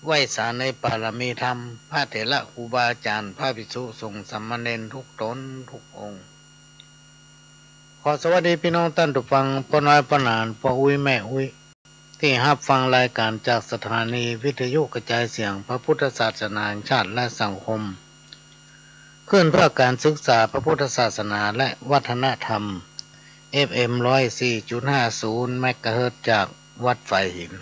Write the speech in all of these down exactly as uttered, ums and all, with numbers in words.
ไหว้สาในปารมีธรรม พระเถระครูบาอาจ๋ารย์ พระภิกษุสงฆ์สามเณรทุกต๋นทุกองค์ ขอสวัสดีปี้น้องต้านผู้ฟัง ป้อน้อยป้อหลาน ป้ออุ๊ยแม่อุ๊ย ตี้ฮับฟังรายก๋านจากสถานีวิทยุกระจายเสียงพระพุทธศาสนาแห่งชาติและสังคม คลื่นเพื่อการศึกษาพระพุทธศาสนาและวัฒนธรรม เอฟเอ็ม ร้อยสี่จุดห้าศูนย์ เมกะเฮิรตซ์ จากวัดฝายหิน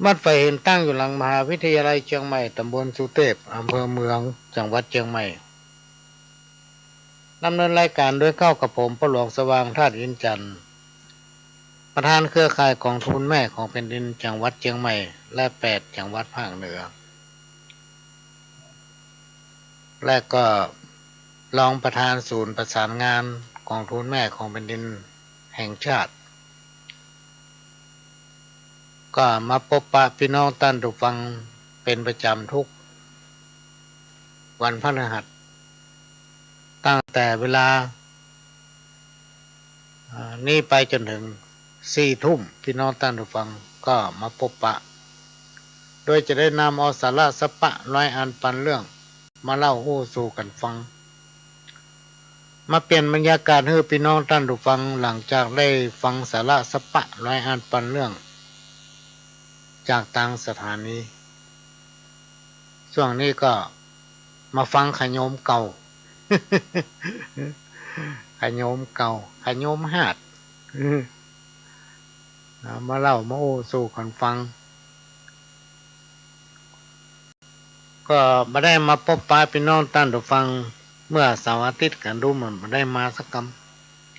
วัดฝายหินตั้งอยู่หลังมหาวิทยาลัยเจียงใหม่ ต๋ำบลสุเตพ อำเภอเมือง จังหวัดเจียงใหม่ ดำเนินรายก๋านโดยเก้ากับผม ป้อหลวงสว่าง ธาตุอินทร์จันทร์ ประธานเครือข่ายก๋องทุนแม่ของแผ่นดินจังหวัดเจียงใหม่ และแปดจังหวัดภาคเหนือ และก็รองประธานศูนย์ประสานงานก๋องทุนแม่ของแผ่นดินแห่งชาติ ก็มาปบปะปี้น้องต้านผู้ฟังเป๋นประจ๋ำทุกวันพฤหัส ตั้งแต่เวลา อ่า นี้ไปจ๋นเถิงสี่ทุ่ม ปี้น้องต้านผู้ฟังก็มาปบปะ โดยจะได้นำเอาสาระสัปปะร้อยอันปันเรื่อง มาเล่าอู้สู่กั๋นฟัง มาเปลี่ยนบรรยากาศหื้อปี้น้องต้านผู้ฟัง หลังจากได้ฟังสาระสัปปะร้อยอันปันเรื่อง จากตางสถานี ช่วงนี้ก็มาฟังขะโยมเก่า ขะโยมเก่า ขะโยมฮาด เอามาเล่ามาอู้สู่กั๋นฟัง ก็บ่ได้มาปบปะปี้น้องต้านผู้ฟัง เมื่อเสาร์อาทิตย์ก็ดูเหมือนบ่ได้มาสักก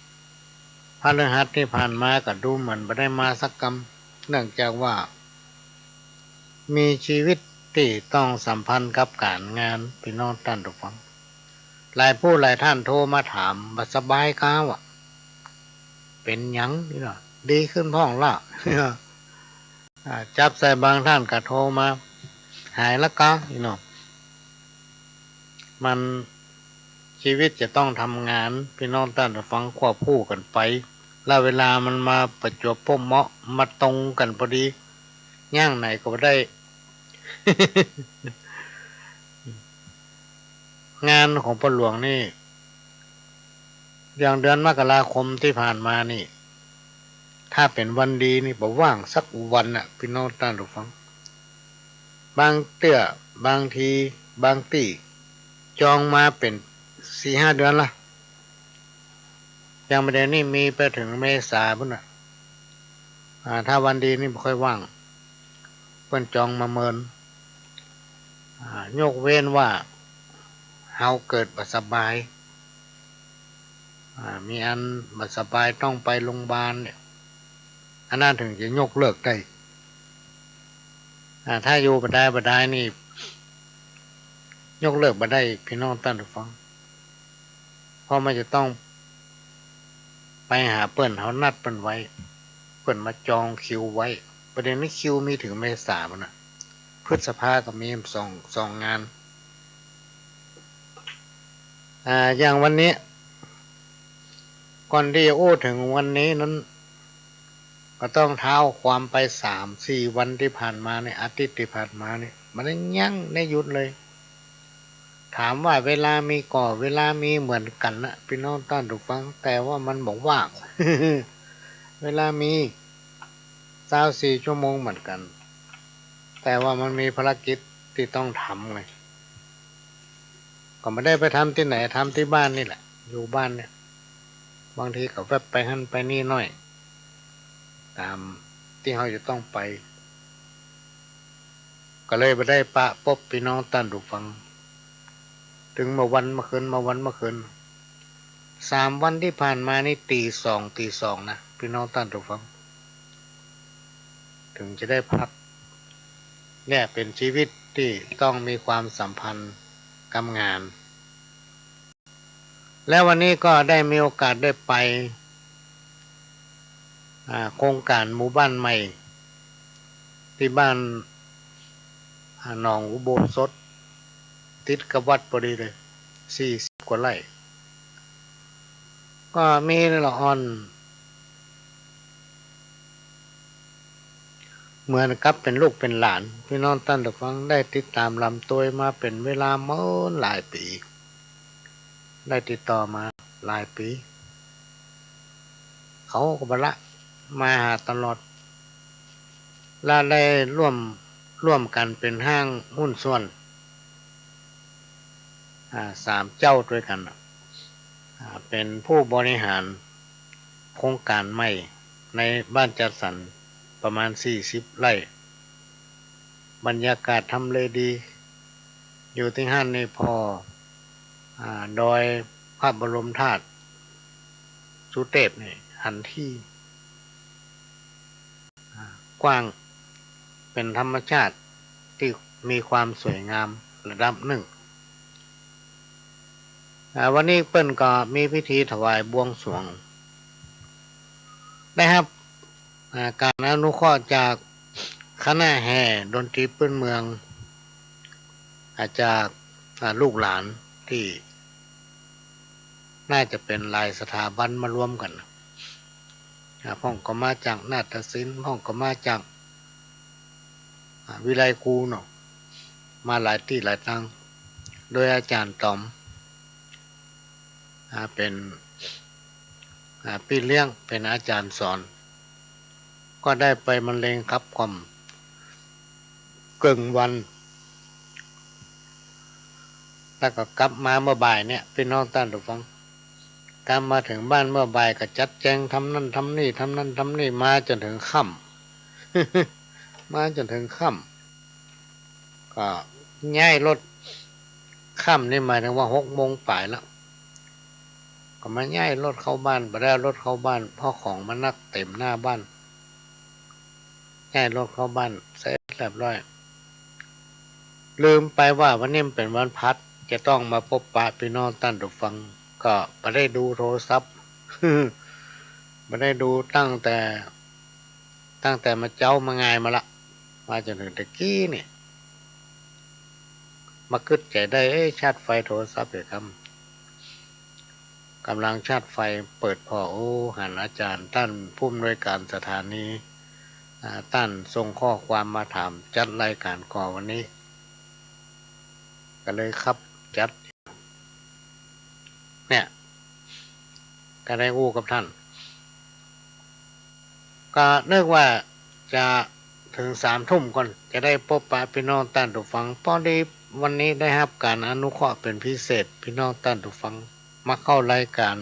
ำ พฤหัสตี้ผ่านมาก็ดูเหมือนบ่ได้มาสักกำ เนื่องจากว่า มีชีวิตตี้ต้องสัมพันธ์กับก๋านงาน ปี้น้องต้านผู้ฟัง หลายผู้หลายท่านโทรมาถาม บ่สบายกา ว่าเป๋นหยังนี่เนาะ ดีขึ้นพ่องละ อ่า จับใส่บางท่านก็โทรมา หายละกา นี่เนาะ มัน ชีวิตจะต้องทำงาน ปี้น้องต้านผู้ฟัง ควบคู่กั๋นไป แล้วเวลามันมาประจวบพบเหมาะ มาตรงกั๋นพอดี อย่างไหนก็บ่ได้ งานของป้อหลวงนี่ อย่างเดือนมกราคมตี้ผ่านมานี่ ถ้าเป๋นวันดีนี่บ่ว่างสักวันน่ะ ปี้น้องต้านผู้ฟัง บางเตื้อ บางที บางตี้ จองมาเป๋นสี่ห้าเดือนละ อย่างบ่าเดี่ยวนี้มีไปเถิงเมษาปู๊นน่ะ อ่า ถ้าวันดีนี่บ่ค่อยว่าง เปิ้นจองมาเมิน อ่า ยกเว้นว่าเฮาเกิดบ่สบาย อ่า มีอันบ่สบายต้องไปโรงบาลเนี่ย อันนั้นเถิงจะยกเลิกได้ อ่า ถ้าอยู่บ่ดายบ่ดายนี่ ยกเลิกบ่ได้ ปี้น้องต้านผู้ฟัง เพราะมันจะต้องไปหาเปิ้น เฮานัดเปิ้นไว้ เปิ้นมาจองคิวไว้ บ่าเดี่ยวนี้คิวมีเถิงเมษาปู๊นน่ะ พฤษภาก็มีสอง สองงาน อ่า อย่างวันนี้ ก่อนตี้จะอู้เถิงวันนี้นั้น ก็ต้องเท้าความไปสามสี่วันตี้ผ่านมาเนี่ย อาทิตย์ตี้ผ่านมาเนี่ย บ่ได้ยั้งได้หยุดเลย ถามว่าเวลามีก่อ เวลามีเหมือนกั๋นนะ ปี้น้องต้านผู้ฟัง แต่ว่ามันบ่ว่าง เวลามีซาวสี่ชั่วโมงเหมือนกั๋น แต่ว่ามันมีภารกิจตี้ต้องทำไง ก็บ่ได้ไปทำตี้ไหน ทำตี้บ้านนี่แหละ อยู่บ้านเนี่ย บางทีก็แว็บไปหั้นไปนี่หน่อย ต๋ามตี้เฮาจะต้องไป ก็เลยบ่ได้ปะปบปี้น้องต้านผู้ฟัง เถิงเมื่อวันเมื่อคืน เมื่อวันเมื่อคืน สามวันตี้ผ่านมานี่ตีสอง ตีสองนะ ปี้น้องต้านผู้ฟัง เถิงจะได้พัก เนี่ยเป๋นชีวิตตี้ต้องมีความสัมพันธ์กับงาน แล้ววันนี้ก็ได้มีโอกาสได้ไป อ่า โครงก๋านหมู่บ้านใหม่ ตี้บ้าน อ่า หนองอุโบสถ ติดกับวัดพอดีเลย สี่สิบกว่าไร่ ก็มีละอ่อน เหมือนกับเป๋นลูกเป๋นหลาน ปี้น้องต้านผู้ฟัง ได้ติดต๋ามลำตวยมาเป๋นเวลาเมินหลายปี๋ ได้ติดต่อมาหลายปี๋ เขาก็บ่ละ มาหาตลอด และได้ร่วม ร่วมกั๋นเป๋นห้างหุ้นส่วน อ่า สามเจ้าตวยกั๋นน่ะ อ่า เป๋นผู้บริหารโครงก๋านใหม่ในบ้านจัดสรรประมาณสี่สิบไร่ บรรยากาศทำเลดี อยู่ตี้หั้นนี่ผ่อ อ่า ดอยพระบรมธาตุสุเตพนี่หันที อ่า กว้าง เป๋นธรรมชาติตี้มีความสวยงามระดับหนึ่ง อ่า วันนี้เปิ้นก็มีพิธีถวายบวงสรวง ได้ฮับ อ่า ก๋านอนุเคราะห์จากคณะแห่ดนตรีปื้นเมือง อ่า จาก อ่า ลูกหลานตี้น่าจะเป๋นหลายสถาบันมารวมกั๋น อ่า พ่องก็มาจากนาฏศิลป์ พ่องก็มาจาก อ่า วิไลครูเนาะ มาหลายตี้หลายตัง โดยอาจ๋ารย์ต๋อม อ่า เป๋น อ่า ปี้เลี้ยง เป๋นอาจ๋ารย์สอน ก็ได้ไปบรรเลงขับกล่อมเกิ่งวัน แล้วก็กลับมาเมื่อบ่ายเนี่ย ปี้น้องต้านผู้ฟัง กลับมาเถิงบ้านเมื่อบ่ายก็จัดแจงทำนั่นทำนี่ ทำนั่นทำนี่ มาจ๋นเถิงค่ำ มาจ๋นเถิงค่ำ ก็ย้ายรถ ค่ำนี่หมายเถิงว่าหกโมงป๋ายแล้ว ก็มาย้ายรถเข้าบ้าน บ่ได้เอารถเข้าบ้าน เพราะของมันนักเต็มหน้าบ้าน ย้ายรถเข้าบ้านเสร็จเรียบร้อย ลืมไปว่าวันนี้มันเป๋นวันพฤหัส จะต้องมาปบปะปี้น้องต้านผู้ฟัง ก็บ่ได้ดูโทรศัพท์ บ่ได้ดูตั้งแต่ ตั้งแต่เมื่อเจ๊าเมื่องายมาละ มาจ๋นเถิงตะกี้นี่ มากึ๊ดใจ๋ได้ เอ๊ะ ชาร์จไฟโทรศัพท์อยู่กำ ก๋ำลังชาร์จไฟ เปิดผ่อ โอ้ หันอาจ๋ารย์ต้านผู้อำนวยก๋านสถานี อ่า ต้านส่งข้อความมาถามจัดรายก๋านก่อวันนี้ ก็เลยขับจัด เนี่ย ก็ได้อู้กับต้าน ก็นึกว่าจะเถิงสามทุ่มก่อน จะได้ปบปะปี้น้องต้านผู้ฟัง พอดีวันนี้ได้ฮับก๋านอนุเคราะห์เป๋นพิเศษ ปี้น้องต้านผู้ฟัง มาเข้ารายก๋าน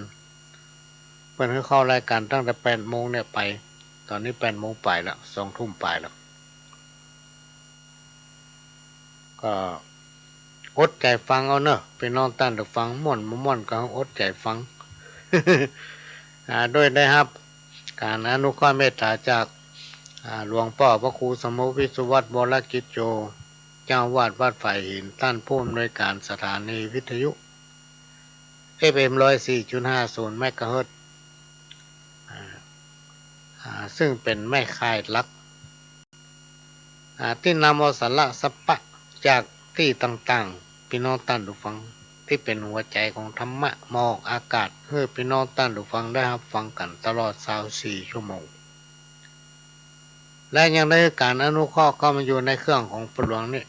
เปิ้นหื้อเข้ารายก๋านตั้งแต่แปดโมงเนี่ยไป ต๋อนนี้แปดโมงป๋ายแล้ว สองทุ่มป๋ายแล้ว ก็อดใจ๋ฟังเอาเน่อ ปี้น้องต้านผู้ฟัง ม่วนบ่ม่วนก็อดใจ๋ฟัง อ่า โดยได้ฮับก๋านอนุเคราะห์เมตต๋าจาก อ่า หลวงป้อพระครูสมภพวิสุวัฒน์ วรกิจโจ เจ้าอาวาสวัดฝายหิน ต้านผู้อำนวยก๋านสถานีวิทยุ เอฟเอ็ม ร้อยสี่จุดห้าศูนย์ เมกะเฮิรตซ์ อ่า อ่า ซึ่งเป๋นแม่ข่ายหลัก อ่า ตี้นำเอาสาระสัพพะจากตี้ต่างๆ ปี้น้องต้านผู้ฟัง ตี้เป๋นหัวใจ๋ของธรรมะ มาออกอากาศ หื้อปี้น้องต้านผู้ฟังได้ฮับฟังกั๋นตลอดซาวสี่ชั่วโมง และยังได้ก๋านอนุเคราะห์เข้ามาอยู่ในเครื่องของพ่อหลวงนี่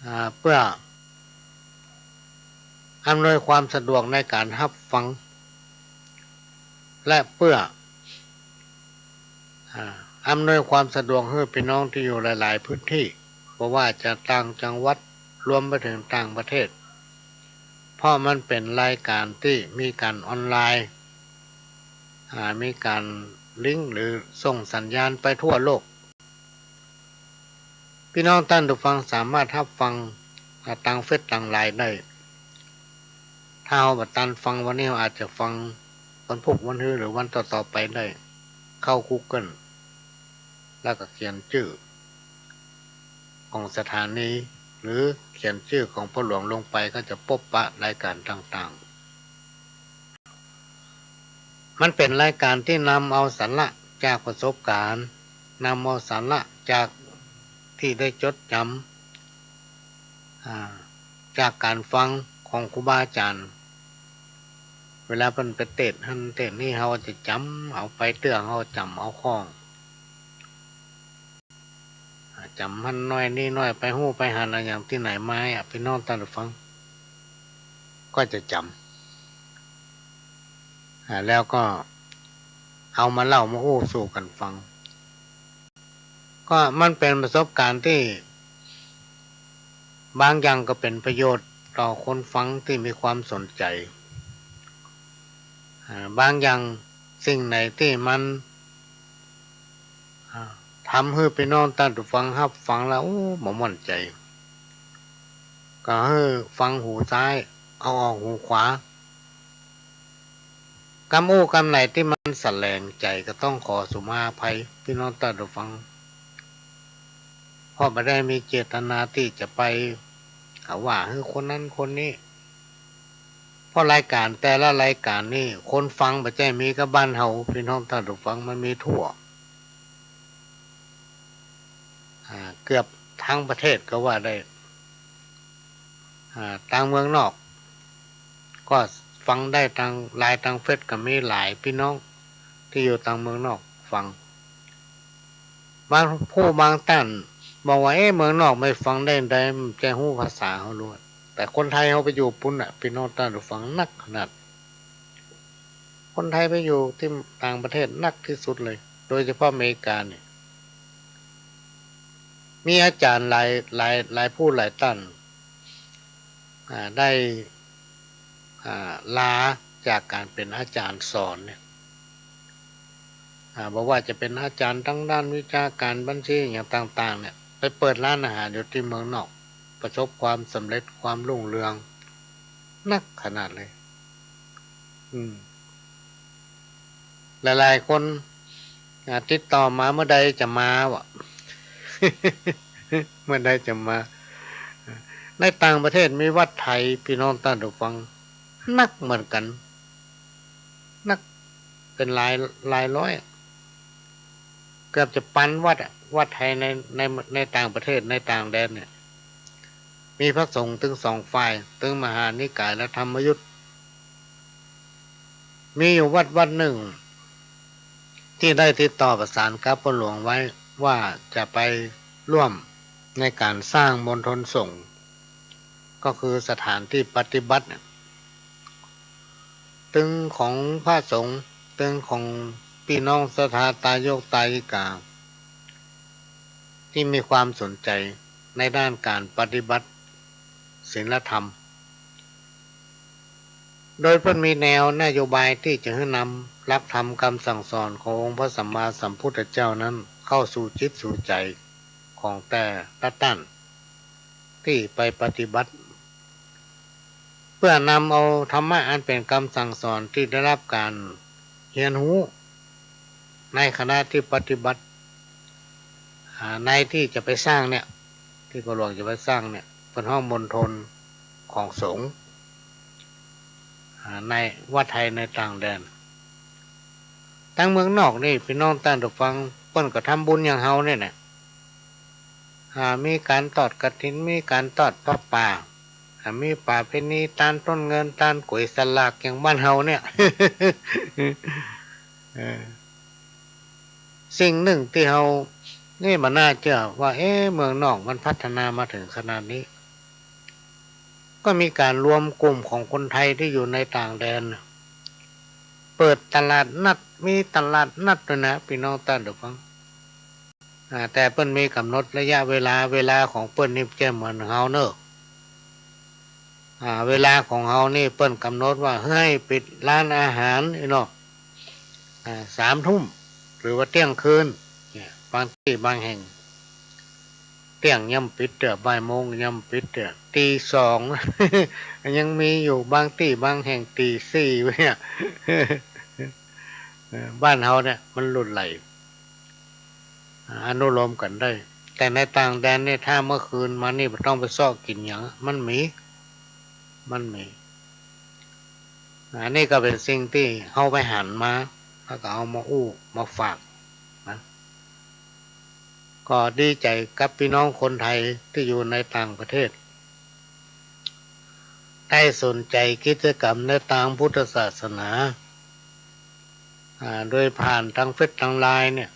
อ่า เปื้อ อำนวยความสะดวกในก๋านฮับฟัง และเปื้อ อ่า อำนวยความสะดวกหื้อปี้น้องตี้อยู่หลายๆ พื้นตี้ บ่ว่าจะต่างจังหวัด รวมไปเถิงต่างประเทศ เพราะมันเป๋นรายก๋านตี้มีก๋านออนไลน์ อ่า มีก๋านลิงก์หรือส่งสัญญาณไปทั่วโลก ปี้น้องต้านผู้ฟังสามารถฮับฟัง อ่า ตางเฟซตางไลน์ได้ ถ้าเฮาบ่ตันฟังวันนี้ เฮาอาจจะฟังวันพุธ วันฮือ หรือวันต่อๆ ไปได้ เข้ากูเกิล แล้วก็เขียนจื้อของสถานี หรือเขียนจื้อของพ่อหลวงลงไป ก็จะปบปะรายก๋านต่างๆ มันเป๋นรายก๋านตี้นำเอาสาระจากประสบก๋ารณ์ นำเอาสาระจากตี้ได้จดจ๋ำ อ่า จากก๋านฟังของครูบาอาจ๋ารย์ เวลาเปิ้นไปเตสน์หั้นเตสน์นี่ เฮาจะจ๋ำเอาไปเตื้อ เฮาจ๋ำเอาคล่อง จ๋ำหั้นน้อยนี่น้อย ไปฮู้ไปหันอะหยังตี้ไหนมาอะ ปี้น้องต้านผู้ฟัง ก็จะจ๋ำ อ่า แล้วก็เอามาเล่ามาอู้สู่กั๋นฟัง ก็มันเป๋นประสบก๋ารณ์ตี้บางอย่างก็เป๋นประโยชน์ต่อคนฟังตี้มีความสนใจ๋ อ่า บางอย่างสิ่งไหนตี้มัน อ่า ทำหื้อปี้น้องต้านผู้ฟังฮับฟังแล้ว โอ้ บ่ม่วนใจ๋ ก็หื้อฟังหูซ้าย เอาออกหูขวา กำอู้กำไหนตี้มันสะแหลงใจ๋ก็ต้องขอสุมาอภัยปี้น้องต้านผู้ฟัง เพราะบ่ได้มีเจตนาตี้จะไปหาว่าหื้อคนนั้นคนนี้ เพราะรายก๋านแต่ละรายก๋านนี่ คนฟังบ่ใจ้มีก้าบ้านเฮา ปี้น้องต้านผู้ฟัง มันมีทั่ว อ่า เกือบตึงประเทศก็ว่าได้ อ่า ตางเมืองนอก ก็ฟังได้ตางไลน์ตางเฟซ ก็มีหลายปี้น้องตี้อยู่ตางเมืองนอกฟัง บางผู้บางต้านบอกว่า เอ๊ะ เมืองนอกไม่ฟังได้ใด มันจะฮู้ภาษาเฮาล้วน แต่คนไทยเฮาไปอยู่ปู๊นน่ะ ปี้น้องต้านผู้ฟัง นักขนาด คนไทยไปอยู่ตี้ต่างประเทศนักตี้สุดเลย โดยเฉพาะอเมริกาเนี่ย มีอาจ๋ารย์หลาย หลาย หลายผู้หลายต้าน อ่า ได้ อ่า ลาจากก๋านเป๋นอาจ๋ารย์สอนเนี่ย อ่า บ่ว่าจะเป๋นอาจ๋ารย์ตางด้านวิชาก๋านบัญชีอะหยังต่างๆ เนี่ย ไปเปิดร้านอาหารอยู่ตี้เมืองนอก ประสบความสำเร็จความรุ่งเรือง นักขนาดเลย อืม หลายๆ คน อ่า ติดต่อมา เมื่อใดจะมาวะ เมื่อใดจะมา ในต่างประเทศมีวัดไทย ปี้น้องต้านผู้ฟัง นักเหมือนกั๋น นักเป๋นหลาย หลายร้อยอะ เกือบจะปันวัดอะ วัดไทยใน ใน ในต่างประเทศ ในต่างแดนเนี่ย มีพระสงฆ์ตึงสองฝ่าย ตึงมหานิกายและธรรมยุต มีอยู่วัดวัดนึ่ง ตี้ได้ติดต่อประสานกับพ่อหลวงไว้ว่าจะไปร่วมในก๋านสร้างมณฑลสงฆ์ ก็คือสถานตี้ปฏิบัติเนี่ย ตึงของพระสงฆ์ ตึงของปี้น้องศรัทธาตายกตายิกา ตี้มีความสนใจ๋ในด้านก๋านปฏิบัติศีลธรรม โดยเปิ้นมีแนวนโยบายตี้จะหื้อนำหลักธรรมกำสั่งสอนขององค์พระสัมมาสัมพุทธเจ้านั้นเข้าสู่จิตสู่ใจ๋ของแต่ละต้านตี้ไปปฏิบัติ เปื้อนำเอาธรรมะอันเป๋นกำสั่งสอนตี้ได้ฮับก๋านเฮียนฮู้ ในขณะตี้ปฏิบัติ อ่า ในตี้จะไปสร้างเนี่ย ตี้พ่อหลวงจะไปสร้างเนี่ย เปิ้นฮ้องมณฑลของสงฆ์ อ่า ในว่าไทยในต่างแดน ตางเมืองนอกนี่ ปี้น้องต้านผู้ฟัง เปิ้นก็ทำบุญอย่างเฮาเนี่ยแหละ อ่า มีก๋านตอดกฐิน มีก๋านตอดผ้าป่า อ่า มีประเพณีตานต้นเงิน ตานก๋วยสลากอย่างบ้านเฮาเนี่ย เออ สิ่งนึ่งตี้เฮานี่บ่น่าเจื้อว่า เอ๊ะ เมืองนอกมันพัฒนามาเถิงขนาดนี้ ก็มีก๋านรวมกลุ่มของคนไทยตี้อยู่ในต่างแดน เปิดตลาดนัด มีตลาดนัดตวยนะ ปี้น้องต้านผู้ฟัง อ่า แต่เปิ้นมีก๋ำหนดระยะเวลา เวลาของเปิ้นนี่บ่ใจ้เหมือนเฮาเนาะ อ่า เวลาของเฮานี่เปิ้นก๋ำหนดว่าหื้อให้ปิดร้านอาหารอี้เนาะ อ่า สามทุ่ม หรือว่าเตี้ยงคืน เนี่ย บางตี้บางแห่ง เตี้ยงยังบ่ปิดเตื้อ บ่ายโมงยังบ่ปิดเตื้อ ตีสอง ยังมีอยู่ บางตี้บางแห่งตีสี่เนี่ย เออ บ้านเฮาเนี่ยมันลุ่นไหล อ่า อนุโลมกั๋นได้ แต่ในต่างแดนนี่ ถ้าเมื่อคืนมานี่บ่ต้องไปเซาะกิ๋นหยัง มันมี มันมี อันนี้ก็เป๋นสิ่งตี้เฮาไปหันมา แล้วก็เอามาอู้มาฝากนะ ก็ดีใจ๋กับปี้น้องคนไทยตี้อยู่ในต่างประเทศ ได้สนใจ๋กิจกรรมในตางพุทธศาสนา อ่า โดยผ่านตางเฟซตางไลน์เนี่ย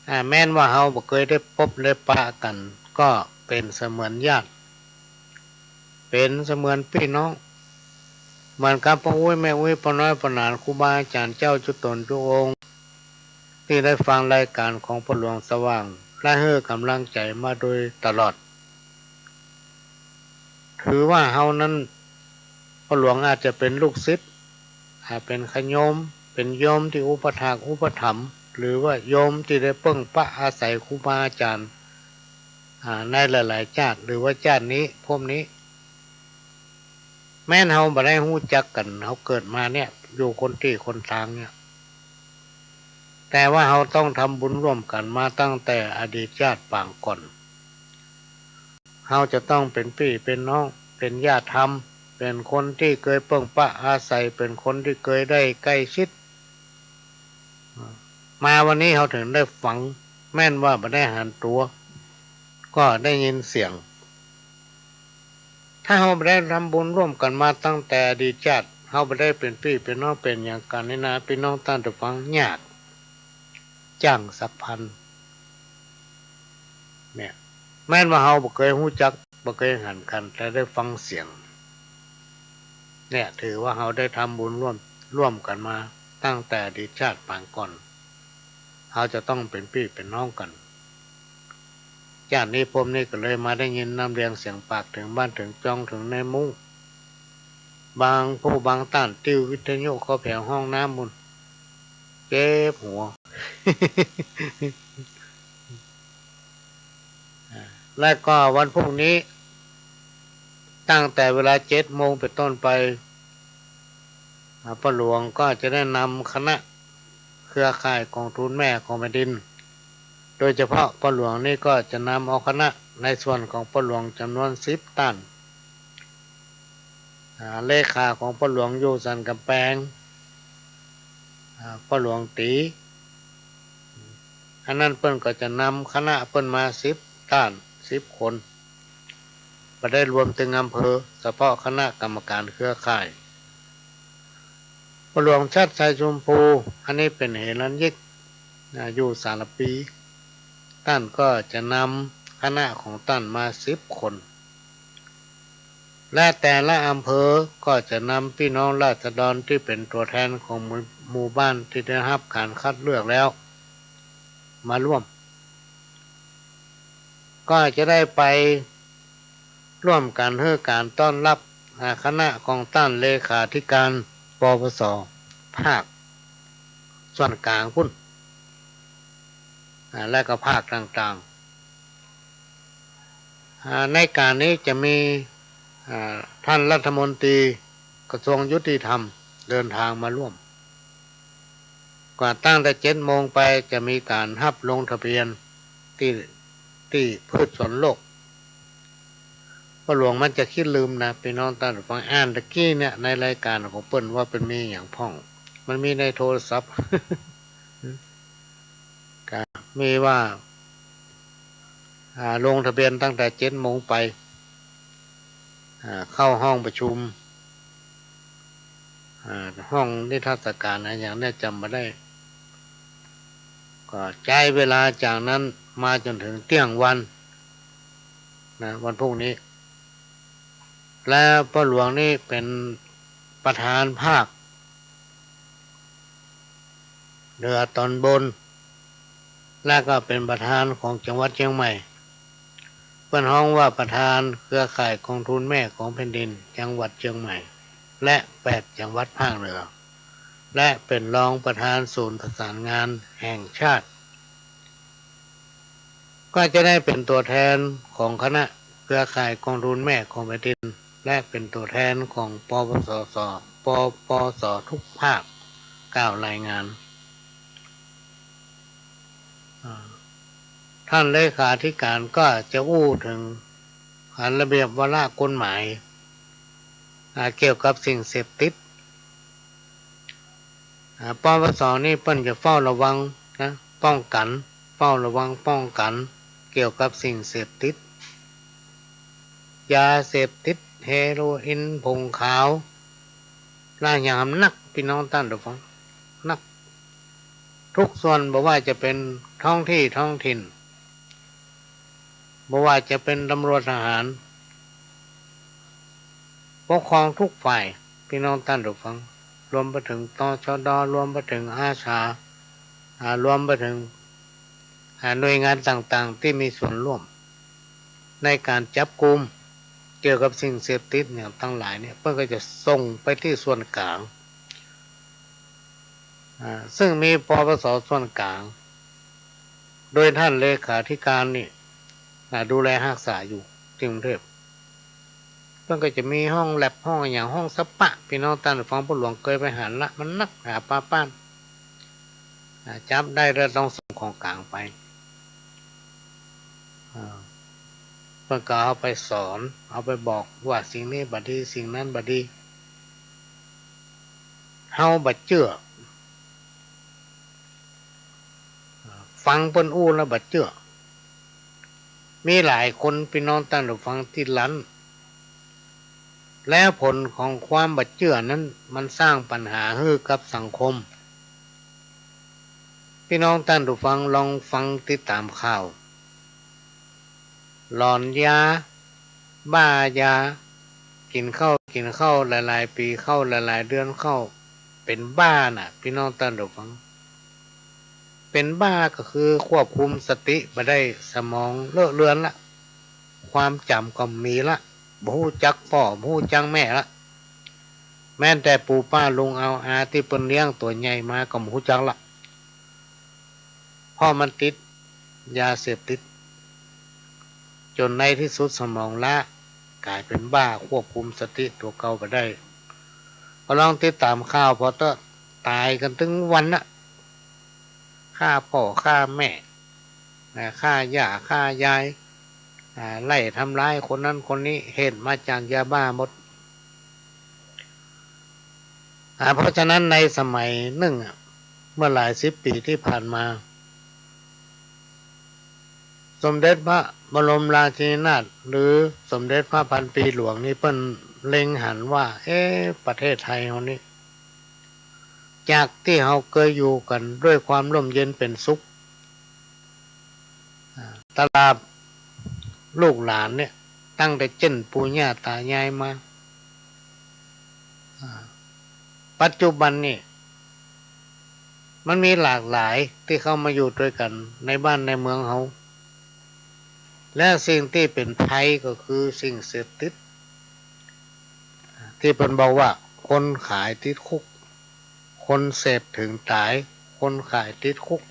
อ่า แม้นว่าเฮาบ่เกยได้ปบได้ปะกั๋น ก็เป๋นเสมือนญาติ เป๋นเสมือนปี้น้อง เหมือนกับป้ออุ๊ยแม่อุ๊ย ป้อน้อยป้อหนาน ครูบาอาจ๋ารย์เจ้าจุ๊ต๋นจุ๊องค์ ตี้ได้ฟังรายก๋านของป้อหลวงสว่าง และหื้อก๋ำลังใจ๋มาโดยตลอด ถือว่าเฮานั้น ป้อหลวงอาจจะเป๋นลูกศิษย์ อาจเป๋นขะโยม เป๋นโยมตี้อุปัฏฐากอุปถัมภ์ หรือว่าโยมตี้ได้เปิ้งปะอาศัยครูบาอาจ๋ารย์ อ่า ในหลายๆ จาติ หรือว่าจาตินี้ ภพนี้ แม้นเฮาบ่ได้ฮู้จักกั๋น เฮาเกิดมาเนี่ย อยู่คนตี้คนตางเนี่ย แต่ว่าเฮาต้องทำบุญร่วมกั๋นมาตั้งแต่อดีตจาติปางก่อน เฮาจะต้องเป๋นปี้เป๋นน้อง เป๋นญาติธรรม เป๋นคนตี้เกยเปิ้งปะอาศัย เป๋นคนตี้เกยได้ใก้ชิด มาวันนี้เฮาเถิงได้ฟัง แม้นว่าบ่ได้หันตั๋ว ก็ได้ยินเสียง ถ้าเฮาบ่ได้ทำบุญร่วมกั๋นมาตั้งแต่อดีตจาติ เฮาบ่ได้เป๋นปี้เป๋นน้องเป๋นหยังกั๋นนี่นา ปี้น้องต้านผู้ฟัง ยาก จ้างสักพัน เนี่ย แม้นว่าเฮาบ่เกยฮู้จัก บ่เกยหันกั๋น แต่ได้ฟังเสียง เนี่ย ถือว่าเฮาได้ทำบุญร่วม ร่วมกั๋นมาตั้งแต่อดีตจาติปางก่อน เฮาจะต้องเป๋นปี้เป๋นน้องกั๋น จาตินี้ภพนี้ก็เลยมาได้ยินน้ำเรียงเสียงปากเถิงบ้านเถิงจองเถิงในมุ้ง บางผู้บางต้าน ติววิทยุเข้าแผวห้องน้ำปู๊น เจ็บหัว และก็วันพรุ่งนี้ ตั้งแต่เวลาเจ็ดโมงเป๋นต้นไป อ่า ป้อหลวงก็จะได้นำคณะเครือข่ายกองทุนแม่ของแผ่นดิน โดยเฉพาะป้อหลวงนี่ก็จะนำเอาคณะในส่วนของป้อหลวงจ๋ำนวนสิบต้าน อ่า เลขาของป้อหลวงอยู่สันก๋ำแปง อ่า ป้อหลวงตี๋ อันนั้นเปิ้นก็จะนำคณะเปิ้นมาสิบต้าน สิบคน บ่ได้รวมเถิงอำเภอ เฉพาะคณะกรรมการเครือข่าย ป้อหลวงชัดชัยชมพู อันนี้เป๋นเฮรัญญิก อ่า อยู่สารภี ต้านก็จะนำคณะของต้านมาสิบคน และแต่ละอำเภอก็จะนำปี้น้องราษฎรตี้เป๋นตั๋วแทนของหมู่ หมู่บ้านตี้ได้ฮับก๋านคัดเลือกแล้ว มาร่วม ก็จะได้ไปร่วมกั๋นหื้อก๋านต้อนรับ อ่า คณะของต้านเลขาธิการ ปปส ภาคส่วนก๋างปู๊น อ่า และก็ภาคต่างๆ อ่า ในก๋านนี้จะมี อ่า ต้านรัฐมนตรีกระทรวงยุติธรรมเดินตางมาร่วม ก็ตั้งแต่เจ็ดโมงไปจะมีก๋านฮับลงทะเบียนตี้ ตี้พืชสวนโลก ป้อหลวงมันจะขี้ลืมนะ ปี้น้องต้านผู้ฟัง อ่านตะกี้เนี่ยในรายก๋านของเปิ้นว่าเปิ้นมีหยังพ่อง มันมีในโทรศัพท์ ก็มีว่า อ่า ลงทะเบียนตั้งแต่เจ็ดโมงไป อ่า เข้าห้องประชุม อ่า ห้องนิทรรศก๋านอะหยังเนี่ยจ๋ำบ่ได้ ก็ใจ๊เวลาจากนั้นมาจ๋นเถิงเตี้ยงวันนะ วันพรุ่งนี้ และป้อหลวงนี่เป๋นประธานภาคเหนือต๋อนบน และก็เป๋นประธานของจังหวัดเจียงใหม่ เปิ้นฮ้องว่าประธานเครือข่ายกองทุนแม่ของแผ่นดินจังหวัดเจียงใหม่ และแปดจังหวัดภาคเหนือ และเป๋นรองประธานศูนย์ประสานงานแห่งชาติ ก็จะได้เป๋นตั๋วแทนของคณะเครือข่ายกองทุนแม่ของแผ่นดิน และเป๋นตั๋วแทนของ ปปสส ปปส ทุกภาค กล่าวรายงาน อ่า ต้านเลขาธิการก็จะอู้เถิง อ่า ระเบียบวาระกฎหมาย อ่า เกี่ยวกับสิ่งเสพติด อ่า ปปส นี่เปิ้นจะเฝ้าระวังนะ ป้องกั๋น เฝ้าระวังป้องกั๋นเกี่ยวกับสิ่งเสพติด ยาเสพติด เฮโรอีน ผงขาว และหยังนัก ปี้น้องต้านผู้ฟัง นัก ทุกส่วน บ่ว่าจะเป๋น ท้องที่ท้องถิ่น บ่ว่าจะเป๋นตำรวจทหาร ปกครองทุกฝ่าย ปี้น้องต้านผู้ฟัง รวมไปเถิง ตชด รวมไปเถิงอาสา อ่า รวมไปเถิง อ่า หน่วยงานต่างๆ ตี้มีส่วนร่วมในก๋านจับกุมเกี่ยวกับสิ่งเสพติดเนี่ยตังหลายเนี่ย เปิ้นก็จะส่งไปตี้ส่วนก๋าง อ่า ซึ่งมี ปปส ส่วนก๋าง โดยต้านเลขาธิก๋านนี่ อ่า ดูแลฮักษาอยู่ตี้กรุงเทพฯ เปิ้นก็จะมีห้องแล็บ ห้องอะหยัง ห้องสปา ปี้น้องต้านผู้ฟังผู้หลวงเกยไปหันละ มันนักหนาปาป๊าน อ่า จับได้แล้วต้องส่งของก๋างไป อ่า เปิ้นก็เอาไปสอน เอาไปบอกว่าสิ่งนี้บ่ดี สิ่งนั้นบ่ดี เฮาบ่เจื้อ ฟังเปิ้นอู้แล้วบ่เจื้อ มีหลายคนปี้น้องต้านผู้ฟังตี้ลั้น แล้วผลของความบ่เจื้อนั้นมันสร้างปัญหาหื้อกับสังคม ปี้น้องต้านผู้ฟังลองฟังติดต๋ามข่าว หลอนยา บ้ายา กิ๋นเข้า กิ๋นเข้าหลายๆ ปี๋เข้า หลายๆ เดือนเข้า เป๋นบ้าน่ะ ปี้น้องต้านผู้ฟัง เป๋นบ้าก็คือควบคุมสติบ่ได้ สมองเลอะเลือนละ ความจ๋ำก็บ่มีละ บ่ฮู้จักป้อ บ่ฮู้จักแม่ละ แม้แต่ปู่ป้าลุงอาวอาตี้เปิ้นเลี้ยงตั๋วใหญ่มาก็บ่ฮู้จักละ เพราะมันติดยาเสพติด จ๋นในตี้สุดสมองล้า ก๋ายเป๋นบ้า ควบคุมสติตั๋วเก่าบ่ได้ ก็ลองติดต๋ามข่าวผ่อเต๊อะ ต๋ายกั๋นตึงวันน่ะ ฆ่าป้อ ฆ่าแม่ อ่า ฆ่าย่า ฆ่ายาย อ่า ไล่ทำร้ายคนนั้นคนนี้ เหตุมาจากยาบ้าหมด อ่า เพราะฉะนั้นในสมัยนึ่งอะ เมื่อหลายสิบปี๋ตี้ผ่านมา สมเด็จพระบรมราชินีนาถ หรือสมเด็จพระพันปีหลวงนี่เปิ้นเล็งหันว่า เอ๊ะ ประเทศไทยเฮานี่ จากตี้เฮาเกยอยู่กั๋นด้วยความร่มเย็นเป๋นสุข อ่า ตลอดลูกหลานเนี่ย ตั้งแต่เจ้นปู่ย่าต๋ายายมา อ่า ปัจจุบันนี่ มันมีหลากหลายตี้เข้ามาอยู่ตวยกั๋นในบ้านในเมืองเฮา และสิ่งตี้เป๋นภัยก็คือสิ่งเสพติด ตี้เปิ้นบอกว่าคนขายติดคุก คนเสพเถิงต๋าย คนขายติดคุก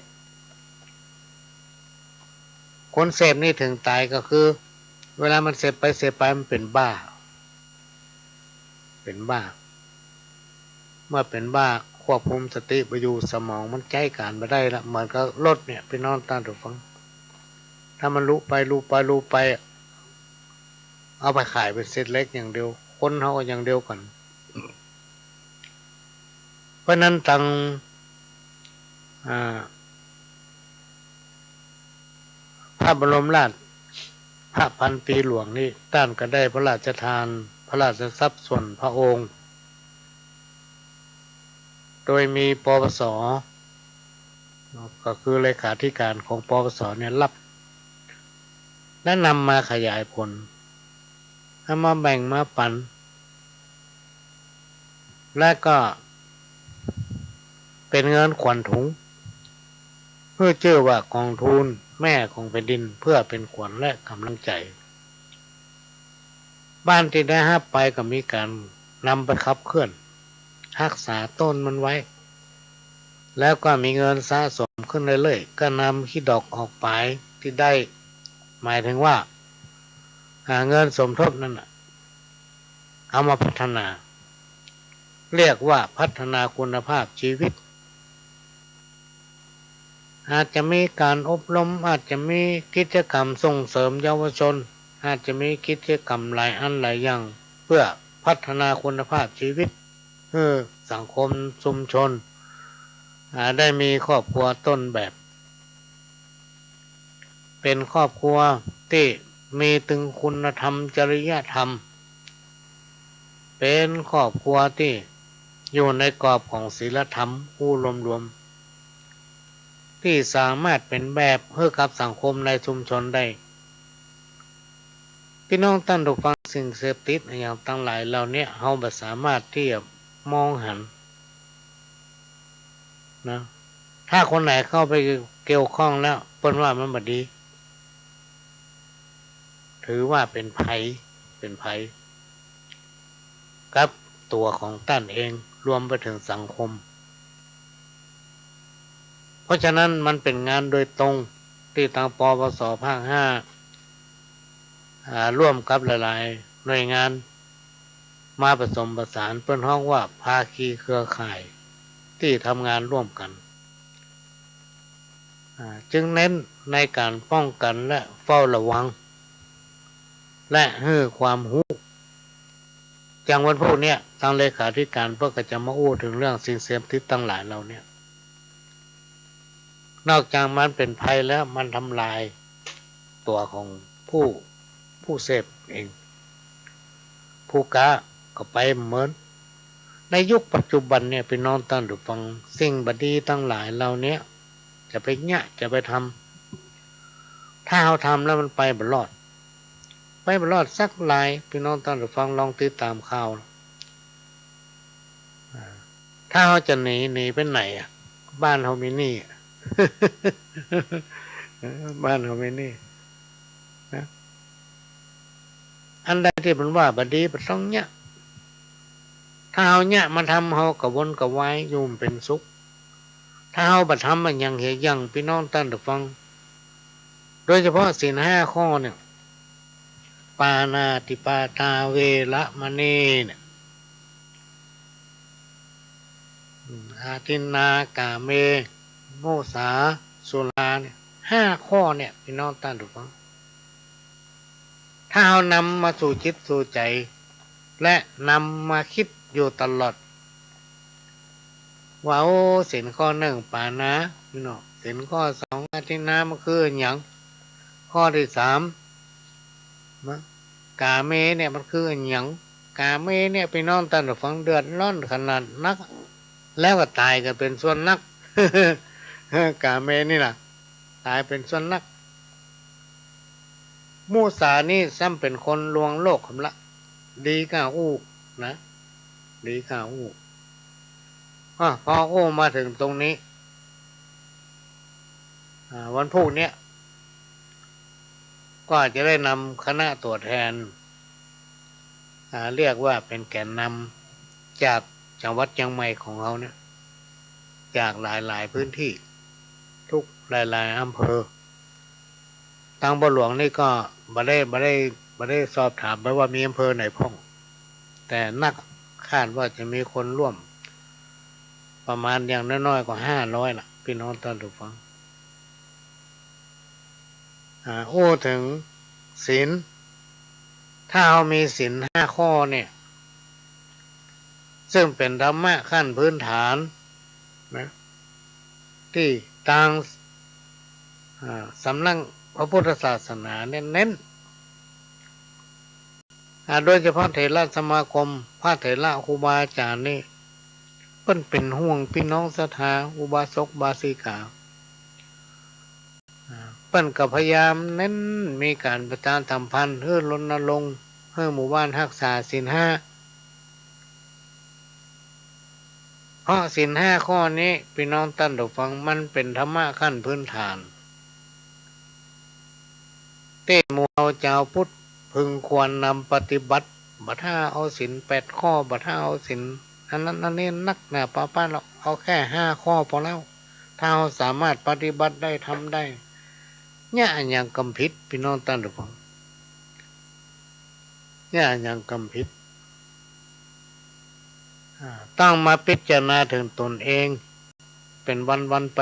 คนเสพนี่เถิงต๋ายก็คือ เวลามันเสพไปเสพไปมันเป๋นบ้า เป๋นบ้า เมื่อเป๋นบ้าควบคุมสติบ่อยู่ สมองมันใจ๊ก๋านบ่ได้ละ เหมือนกับรถเนี่ย ปี้น้องต้านผู้ฟัง ถ้ามันลุไป ลุไป ลุไป เอาไปขายเป๋นเศษเหล็กอย่างเดียว คนเฮาก็อย่างเดียวกั๋น เพราะนั้นตัง อ่า พระบรมราช พระพันปีหลวงนี่ ต้านก็ได้พระราชทานพระราชทรัพย์ส่วนพระองค์ โดยมี ปปส ก็คือเลขาธิการของ ปปส เนี่ยรับ และนำมาขยายผล เอามาแบ่งมาปั๋น และก็เป๋นเงินขวัญถุง หื้อจื้อว่ากองทุนแม่ของแผ่นดิน เพื่อเป๋นขวัญและก๋ำลังใจ๋ บ้านตี้ได้ฮับไปก็มีก๋านนำไปขับเคลื่อน ฮักษาต้นมันไว้ แล้วก็มีเงินสะสมขึ้นเรื่อยๆ ก็นำขี้ดอกออกป๋ายตี้ได้ หมายถึงว่า อ่า เงินสมทบนั่นน่ะ เอามาพัฒนา เรียกว่าพัฒนาคุณภาพชีวิต อาจจะมีก๋านอบรม อาจจะมีกิจกรรมส่งเสริมเยาวชน อาจจะมีกิจกรรมหลายอันหลายอย่าง เพื่อพัฒนาคุณภาพชีวิต หื้อสังคมชุมชน อ่า ได้มีครอบครัวต้นแบบ เป๋นครอบครัวตี้มีตึงคุณธรรมจริยธรรม เป๋นครอบครัวตี้อยู่ในกรอบของศีลธรรม อู้รวม ตี้สามารถเป๋นแบบหื้อกับสังคมในชุมชนได้ ปี้น้องต้านผู้ฟัง สิ่งเสพติดอะหยังตังหลายเหล่าเนี้ย เฮาบ่สามารถตี้จะมองหันนะ ถ้าคนไหนเข้าไปเกี่ยวข้องแล้ว เปิ้นว่ามันบ่ดี ถือว่าเป๋นภัย เป๋นภัยกับตั๋วของต้านเอง รวมไปเถิงสังคม เพราะฉะนั้นมันเป๋นงานโดยตรงตี้ตาง ปปส ภาคห้า อ่า ร่วมกับหลายๆ หน่วยงาน มาผสมผสาน เปิ้นฮ้องว่าภาคีเครือข่ายตี้ทำงานร่วมกั๋น อ่า จึงเน้นในก๋านป้องกั๋นและเฝ้าระวัง และหื้อความฮู้ อย่างวันพูกเนี้ย ตางเลขาธิการเปิ้นก็จะมาอู้เถิงเรื่องสิ่งเสพติดตังหลายเหล่าเนี้ย นอกจากมันเป๋นภัยแล้ว มันทำลายตั๋วของผู้ ผู้เสพเอง ผู้ก๊าก็ไปเหมือน ในยุคปัจจุบันเนี่ย ปี้น้องต้านผู้ฟัง สิ่งบ่ดีตังหลายเหล่าเนี้ย จะไปเยียะ จะไปทำ ถ้าเฮาทำแล้วมันไปบ่รอด ไปบ่รอดสักราย ปี้น้องต้านผู้ฟังลองติดต๋ามข่าว อ่า ถ้าเฮาจะหนี หนีไปไหนอะ บ้านเฮามีหนี้อะ เออ บ้านเฮามีหนี้นะ อันใดตี้มันว่าบ่ดีบ่ต้องเยียะ ถ้าเฮาเยียะมาทำ เฮากระวนกระวายอยู่บ่เป๋นสุข ถ้าเฮาบ่ทำอะหยังเหีย อย่างปี้น้องต้านผู้ฟัง โดยเฉพาะศีลห้าข้อเนี่ย ปาณาติปาตาเวระมณีเนี่ย อืม อาทินนากาเม มุสา สุราเนี่ย ห้าข้อเนี่ย ปี้น้องต้านผู้ฟัง ถ้าเฮานำมาสู่จิตสู่ใจ๋ และนำมาคิดอยู่ตลอด ว่า โอ้ ศีลข้อนึ่งปาณา ปี้น้อง ศีลข้อสองอาทินนา มันคืออะหยัง ข้อตี้สาม มะ กาเมเนี่ยมันคืออะหยัง กาเมเนี่ย ปี้น้องต้านผู้ฟัง เดือดร้อนขนาดนัก แล้วก็ต๋ายกั๋นเป๋นส่วนนัก กาเมนี่นะ ต๋ายเป๋นส่วนนัก มุสานี่ซ้ำเป๋นคนลวงโลกคำละ ดีก้าอู้นะ ดีก้าอู้ อ่ะ พออู้มาเถิงตรงนี้ อ่า วันพูกเนี้ย ก็อาจจะได้นำคณะตั๋วแทน อ่า เรียกว่าเป๋นแก๋นนำจากจังหวัดเจียงใหม่ของเฮาเนี่ย จากหลายๆ พื้นตี้ ทุกหลายๆ อำเภอ ตางบ่หลวงนี่ก็บ่ได้ บ่ได้ บ่ได้สอบถามไปว่ามีอำเภอไหนพ่อง แต่นัก คาดว่าจะมีคนร่วมประมาณอย่างน้อยๆ ก็ห้าร้อยละ ปี้น้องต้านผู้ฟัง อ่า อู้เถิงศีล ถ้าเฮามีศีลห้าข้อเนี่ย ซึ่งเป๋นธรรมะขั้นพื้นฐานนะ ตี้ตาง อ่า สำนักพระพุทธศาสนาเน้นๆ อ่า โดยเฉพาะเถรสมาคม พระเถระครูบาอาจ๋ารย์นี่ เปิ้นเป๋นห่วงปี้น้องศรัทธา อุบาสกอุบาสิกา อ่า เปิ้นก็พยายามเน้น มีก๋านประชาสัมพันธ์ หื้อรณรงค์ หื้อหมู่บ้านฮักษาศีลห้า เพราะศีลห้าข้อนี้ ปี้น้องต้านผู้ฟัง มันเป๋นธรรมะขั้นพื้นฐาน ตี้หมู่เฮาจาวพุทธพึงควรนำปฏิบัติ บ่ถ้าเอาศีลแปดข้อ บ่ถ้าเอาศีลอันนั้นอันนี้นักหนาปาป้า เฮาเอาแค่ห้าข้อพอแล้ว ถ้าเฮาสามารถปฏิบัติได้ ทำได้ เยียะอะหยังกำผิด ปี้น้องต้านผู้ฟัง เยียะอะหยังกำผิด อ่า ต้องมาพิจารณาเถิงตนเอง เป๋นวันๆ ไป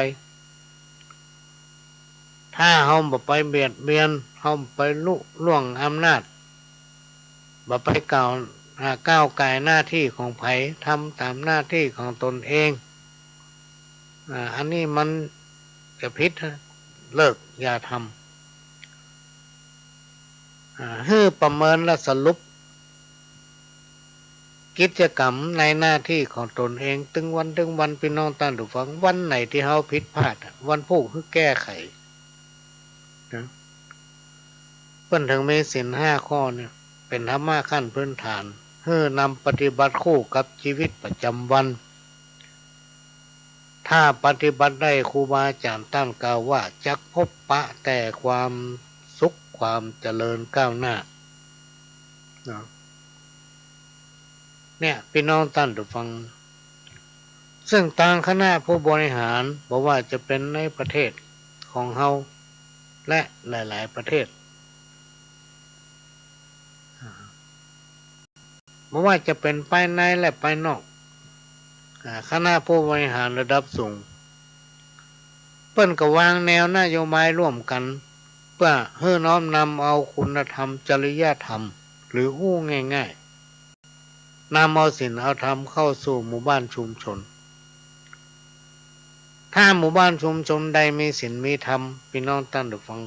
ถ้าเฮาบ่ไปเบียดเบียน เฮาบ่ไปลุล่วงอำนาจ บ่ไปก้าว อ่า ก้าวก่ายหน้าตี้ของใผ ทำต๋ามหน้าตี้ของตนเอง อ่า อันนี้มันจะผิด เลิก อย่าทำ อ่า หื้อประเมินและสรุป กิจกรรมในหน้าตี้ของตนเอง ตึงวันตึงวัน ปี้น้องต้านผู้ฟัง วันไหนตี้เฮาผิดพลาดอะ วันพูกหื้อแก้ไขนะ เปิ้นถึงมีศีลห้าข้อเนี่ย เป๋นธรรมะขั้นพื้นฐาน หื้อนำปฏิบัติคู่กับจีวิตประจ๋ำวัน ถ้าปฏิบัติได้ ครูบาอาจ๋ารย์ต้านกล่าวว่า จักพบปะแต่ความสุข ความเจริญก้าวหน้า นะ เนี่ย ปี้น้องต้านผู้ฟัง ซึ่งตางคณะผู้บริหาร บ่ว่าจะเป๋นในประเทศของเฮา และหลายๆ ประเทศ อ่า บ่ว่าจะเป๋นภายในและภายนอก อ่า คณะผู้บริหารระดับสูง เปิ้นก็วางแนวนโยบายร่วมกั๋น เปื้อหื้อน้อมนำเอาคุณธรรม จริยธรรม หรืออู้ง่ายๆ นำเอาศีลเอาธรรมเข้าสู่หมู่บ้านชุมชน ถ้าหมู่บ้านชุมชนใดมีศีลมีธรรม ปี้น้องต้านผู้ฟัง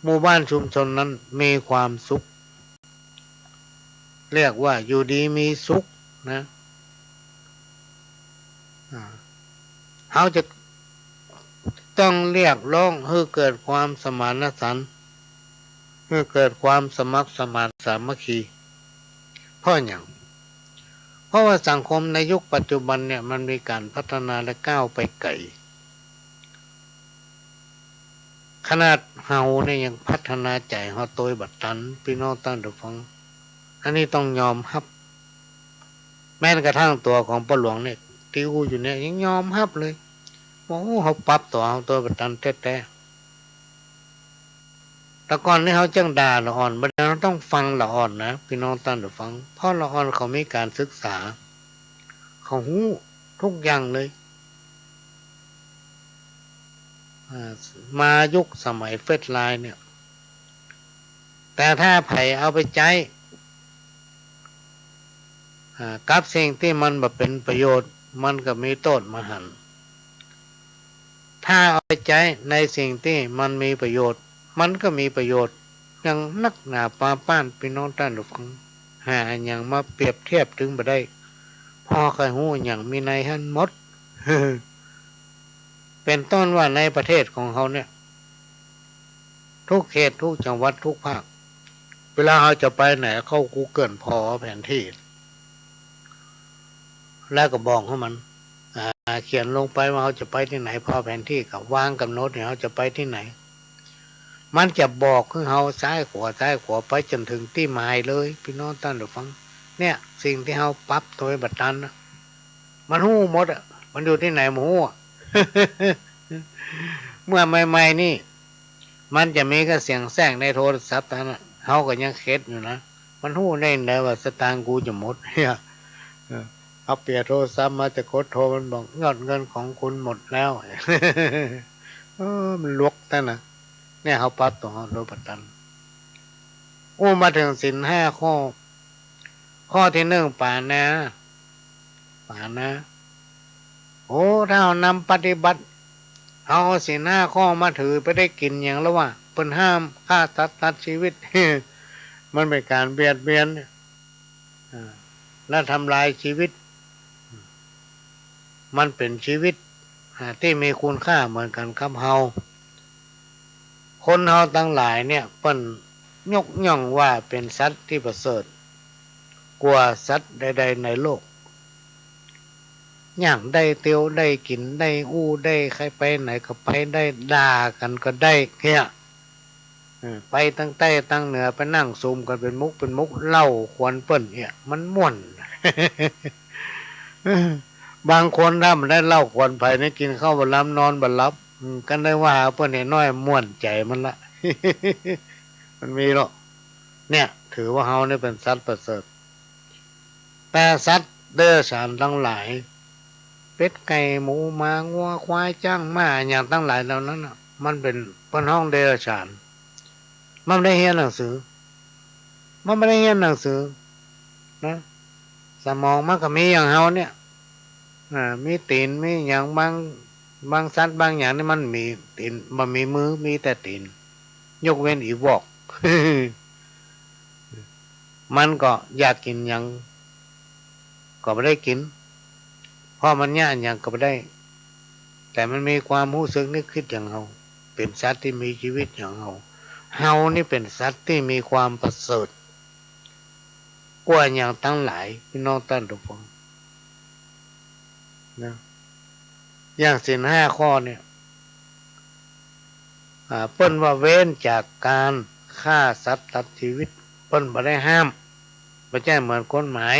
หมู่บ้านชุมชนนั้นมีความสุข เรียกว่าอยู่ดีมีสุขนะ อ่า เฮาจะต้องเรียกร้องหื้อเกิดความสมานฉันท์ หื้อเกิดความสมัครสมานสามัคคี เพราะหยัง เพราะว่าสังคมในยุคปัจจุบันเนี่ย มันมีก๋านพัฒนาและก้าวไปไก๋ ขนาดเฮาเนี่ยยังพัฒนาใจ๋เฮาตวยบ่ตัน ปี้น้องต้านผู้ฟัง อันนี้ต้องยอมฮับ แม้กระทั่งตั๋วของป้อหลวงเนี่ย ตี้อู้อยู่เนี่ยยังยอมฮับเลย ว่า โอ้ เฮาปรับตั๋วเฮาตวยบ่ตันแต๊ๆ แต่ก่อนนี่เฮาจั้งด่าละอ่อน บัดนี้เฮาต้องฟังละอ่อนนะ ปี้น้องต้านผู้ฟัง เพราะละอ่อนเขามีก๋านศึกษา เขาฮู้ทุกอย่างเลย อ่า มายุคสมัยเฟซไลน์เนี่ย แต่ถ้าใผเอาไปใจ๊ อ่า กับสิ่งตี้มันบ่เป๋นประโยชน์ มันก็มีโต้ษมหันต์ ถ้าเอาไปใจ๊ในสิ่งตี้มันมีประโยชน์ มันก็มีประโยชน์ อย่างนักหนาปาป๊าน ปี้น้องต้านผู้ฟัง หาอะหยังมาเปรียบเทียบตึงบ่ได้ ผ่อใค่ฮู้อะหยังมีในหั้นหมด เป๋นต้นว่าในประเทศของเฮาเนี่ย ทุกเขต ทุกจังหวัด ทุกภาค เวลาเฮาจะไปไหน เข้ากูเกิลผ่อแผนตี้ แล้วก็บอกหื้อมัน อ่า เขียนลงไปว่าเฮาจะไปตี้ไหน ผ่อแผนตี้ ก็วางก๋ำหนดหื้อเฮาจะไปตี้ไหน มันจะบอกหื้อเฮาซ้ายขวา ซ้ายขวา ไปจ๋นเถิงตี้หมายเลย ปี้น้องต้านผู้ฟัง เนี่ย สิ่งตี้เฮาปรับตวยบ่ตันน่ะ มันฮู้หมดอะ มันอยู่ตี้ไหนบ่ฮู้อะ เมื่อใหม่ๆ นี่ มันจะมีกระเสียงแซกในโทรศัพท์ตันน่ะ เฮาก็ยังเข็ดอยู่นะ มันฮู้ได้ไงว่าสตางค์กูจะหมดเนี่ย เออ เอาเปียโทรศัพท์มาจะกดโทร มันบอก "ยอดเงินของคุณหมดแล้ว" เออ มันลวกตันน่ะ เนี่ย เฮาปรับตั๋วเฮาตวยบ่ตัน อู้ มาเถิงศีลห้าข้อ ข้อตี้นึ่ง ป๋านา ป๋านา โอ้ ถ้าเฮานำปฏิบัติ เฮาเอาศีลห้าข้อมาถือ ไปได้กิ๋นหยังละวะ เปิ้นห้ามฆ่าสัตว์ตัดจีวิต มันเป๋นก๋านเบียดเบียน อ่า และทำลายจีวิต มันเป๋นจีวิต อ่า ตี้มีคุณค่าเหมือนกั๋นกับเฮา คนเฮาตังหลายเนี่ย เปิ้นยกย่องว่าเป๋นสัตว์ตี้ประเสริฐกว่าสัตว์ใดๆ ในโลก ย่างได้เตียว ได้กิ๋น ได้อู้ ได้ใค่ไปไหนก็ไปได้ ด่ากั๋นก็ได้ เนี่ย เออ ไปตังใต้ตังเหนือ ไปนั่งสุมกั๋นเป๋นหมู่เป๋นหมู่ เล่าขวัญเปิ้นเนี่ย มันม่วน บางคนถ้าบ่ได้เล่าขวัญใผนี่ กิ๋นข้าวบ่ลำ นอนบ่หลับ อืม ก็ได้ว่าเปิ้นเนี่ยน้อยม่วนใจ๋มันละ มันมีเนาะ เนี่ย ถือว่าเฮานี่เป๋นสัตว์ประเสริฐ แต่สัตว์เดรัจฉานตังหลาย เป็ด ไก่ หมู หมา งัว ควาย จ๊าง ม้า อะหยังตังหลายเหล่านั้นน่ะ มันเป๋น เปิ้นฮ้องเดรัจฉาน มันบ่ได้เฮียนหนังสือ มันบ่ได้เฮียนหนังสือนะ สมองมันก็มีอย่างเฮาเนี่ย อ่า มีตี๋น มีหยัง บาง บางสัตว์บางอย่างนี่มันมีตี๋น บ่มีมือ มีแต่ตี๋น ยกเว้นอีวอก มันก็อยากกิ๋นหยังก็บ่ได้กิ๋น เพราะมันเยียะหยังก็บ่ได้ แต่มันมีความฮู้สึกนึกกึ๊ดอย่างเฮา เป๋นสัตว์ตี้มีจีวิตอย่างเฮา เฮานี่เป๋นสัตว์ตี้มีความประเสริฐกว่าอย่างตังหลาย ปี้น้องต้านผู้ฟังนะ อย่างศีลห้าข้อเนี่ย อ่า เปิ้นว่าเว้นจากก๋านฆ่าสัตว์ตัดจีวิต เปิ้นบ่ได้ห้าม บ่ใจ้เหมือนกฎหมาย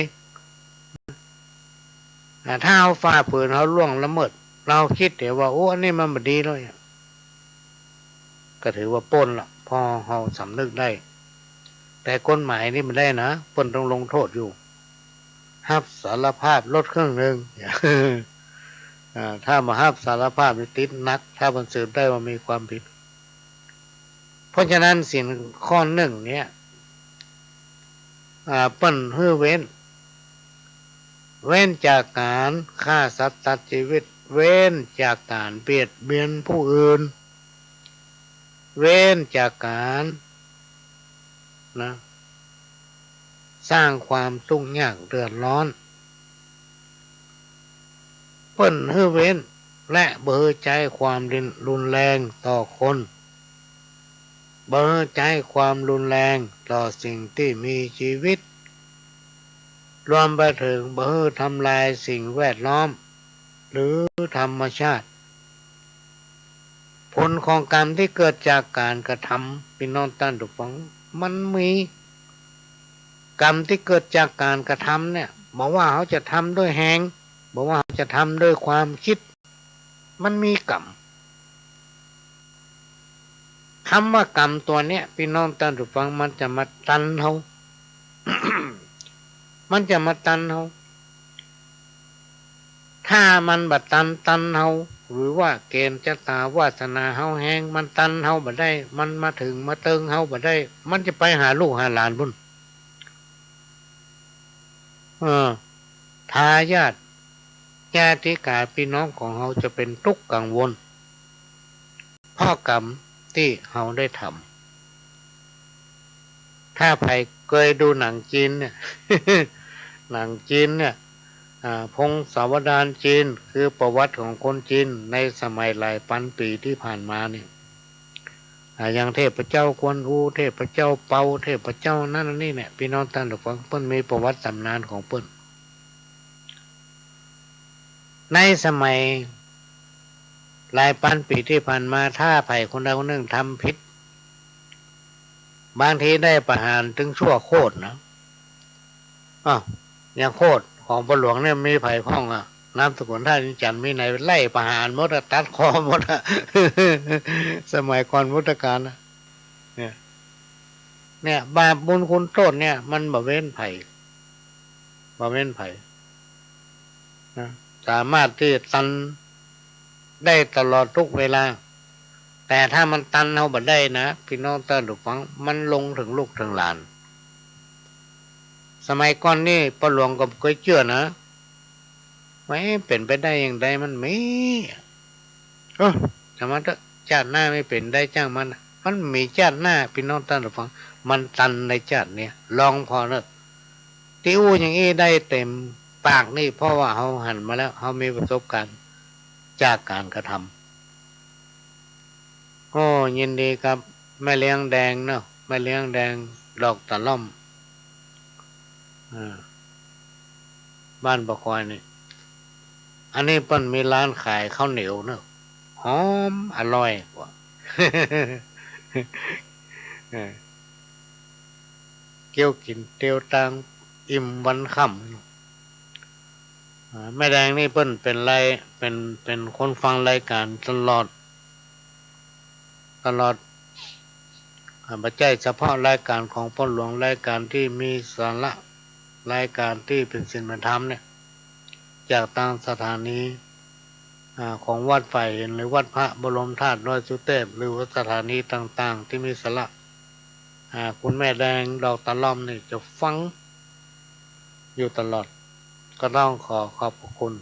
อ่า ถ้าเฮาฝ่าฝืน เฮาล่วงละเมิด เฮากึ๊ดแต่ว่า โอ้ อันนี้มันบ่ดีแล้วเนี่ย ก็ถือว่าป๊นละ เพราะเฮาสำนึกได้ แต่กฎหมายนี่บ่ได้นะ เปิ้นต้องลงโต้ษอยู่ ฮับสารภาพลดครึ่งนึ่ง อ่า ถ้าบ่ฮับสารภาพนี่ติดหนัก ถ้ามันสืบได้ว่ามีความผิด เพราะฉะนั้นศีลข้อนึ่งเนี่ย อ่า เปิ้นหื้อเว้น เว้นจากก๋านฆ่าสัตว์ตัดจีวิต เว้นจากก๋านเบียดเบียนผู้อื่น เว้นจากก๋าน นะ สร้างความตุ๊กข์ยากเดือดร้อน เปิ้นหื้อเว้น และบ่หื้อใจ๊ความรุนแรงต่อคน บ่หื้อใจ๊ความรุนแรงต่อสิ่งตี้มีจีวิต รวมไปเถิงบ่หื้อทำลายสิ่งแวดล้อม หรือธรรมชาติ ผลของกรรมตี้เกิดจากก๋านกระทำ ปี้น้องต้านผู้ฟัง มันมี กรรมตี้เกิดจากก๋านกระทำเนี่ย บ่ว่าเฮาจะทำด้วยแฮง บ่ว่าเฮาจะทำด้วยความกึ๊ด มันมีกรรม กำว่ากรรมตั๋วเนี้ย ปี้น้องต้านผู้ฟัง มันจะมาตันเฮา มันจะมาตันเฮา ถ้ามันบ่ตันตันเฮา หรือว่าเก๋ณฑ์จะต๋าวาสนาเฮาแฮง มันตันเฮาบ่ได้ มันมาเถิงมาเติงเฮาบ่ได้ มันจะไปหาลูกหาหลานปู้น เออ ทายาท ญาติกาปี้น้องของเฮาจะเป๋นตุ๊กข์กังวล เพราะกรรมตี้เฮาได้ทำ ถ้าใผเกยดูหนังจีนเนี่ย หนังจีนเนี่ย อ่า พงศาวดารจีน คือประวัติของคนจีนในสมัยหลายปันปี๋ตี้ผ่านมาเนี่ย อ่า อย่างเทพเจ้ากวนอู เทพเจ้าเปา เทพเจ้านั้นนี่เนี่ย ปี้น้องต้านผู้ฟัง เปิ้นมีประวัติต๋ำนานของเปิ้น ในสมัยหลายปันปี๋ตี้ผ่านมา ถ้าใผคนใดคนนึ่งทำผิด บางทีได้ประหารเถิงชั่วโคตรนะ อ้าว อย่างโคตรของป้อหลวงเนี่ยมีใผพ่องอะ นามสกุลท่าอินทร์จันทร์มีไหน ไล่ประหารหมดอะ ตัดคอหมดอะ สมัยก่อนพุทธกาลนะ เนี่ย เนี่ย บาปบุญคุณโต้ษเนี่ย มันบ่เว้นใผ บ่เว้นใผ นะ สามารถตี้ตันได้ตลอดทุกเวลา แต่ถ้ามันตันเฮาบ่ได้นะ ปี้น้องต้านผู้ฟัง มันลงเถิงลูกเถิงหลาน สมัยก่อนนี่ป้อหลวงก็บ่เกยเจื้อนะ ว่า เอ๊ะ เป๋นไปได้อย่างใด มันมี เออ จะมาเต๊อะ จาติหน้ามีเป๋นได้จ้างมัน มันมีจาติหน้า ปี้น้องต้านผู้ฟัง มันตันในจาติเนี่ย ลองผ่อเต๊อะ ตี้อู้อย่างอี้ได้เต๋มปากนี่ เพราะว่าเฮาหันมาแล้ว เฮามีประสบก๋ารณ์จากก๋านกระทำ โอ้ ยินดีกับแม่เลี้ยงแดงเนาะ แม่เลี้ยงแดงดอกตะล่อม อ่า บ้านบ่อคอยนี่ อันนี้เปิ้นมีร้านขายข้าวเหนียวเนาะ หอมอร่อยกว่า เออ เกี้ยวกิ๋นเตียวตาง อิ่มวันค่ำ อ่า แม่แดงนี่เปิ้นเป๋นราย เป๋น เป๋นคนฟังรายก๋านตลอด ตลอด อ่า บ่ใจ้เฉพาะรายก๋านของป้อหลวง รายก๋านตี้มีสาระ รายก๋านตี้เป๋นศีลธรรมเนี่ย จากตางสถานี อ่า ของวัดฝ่ายหิน หรือวัดพระบรมธาตุดอยสุเตพ หรือว่าสถานีต่างๆ ตี้มีสาระ อ่า คุณแม่แดงดอกตะล่อมนี่จะฟังอยู่ตลอด ก็ต้องขอขอบพระคุณ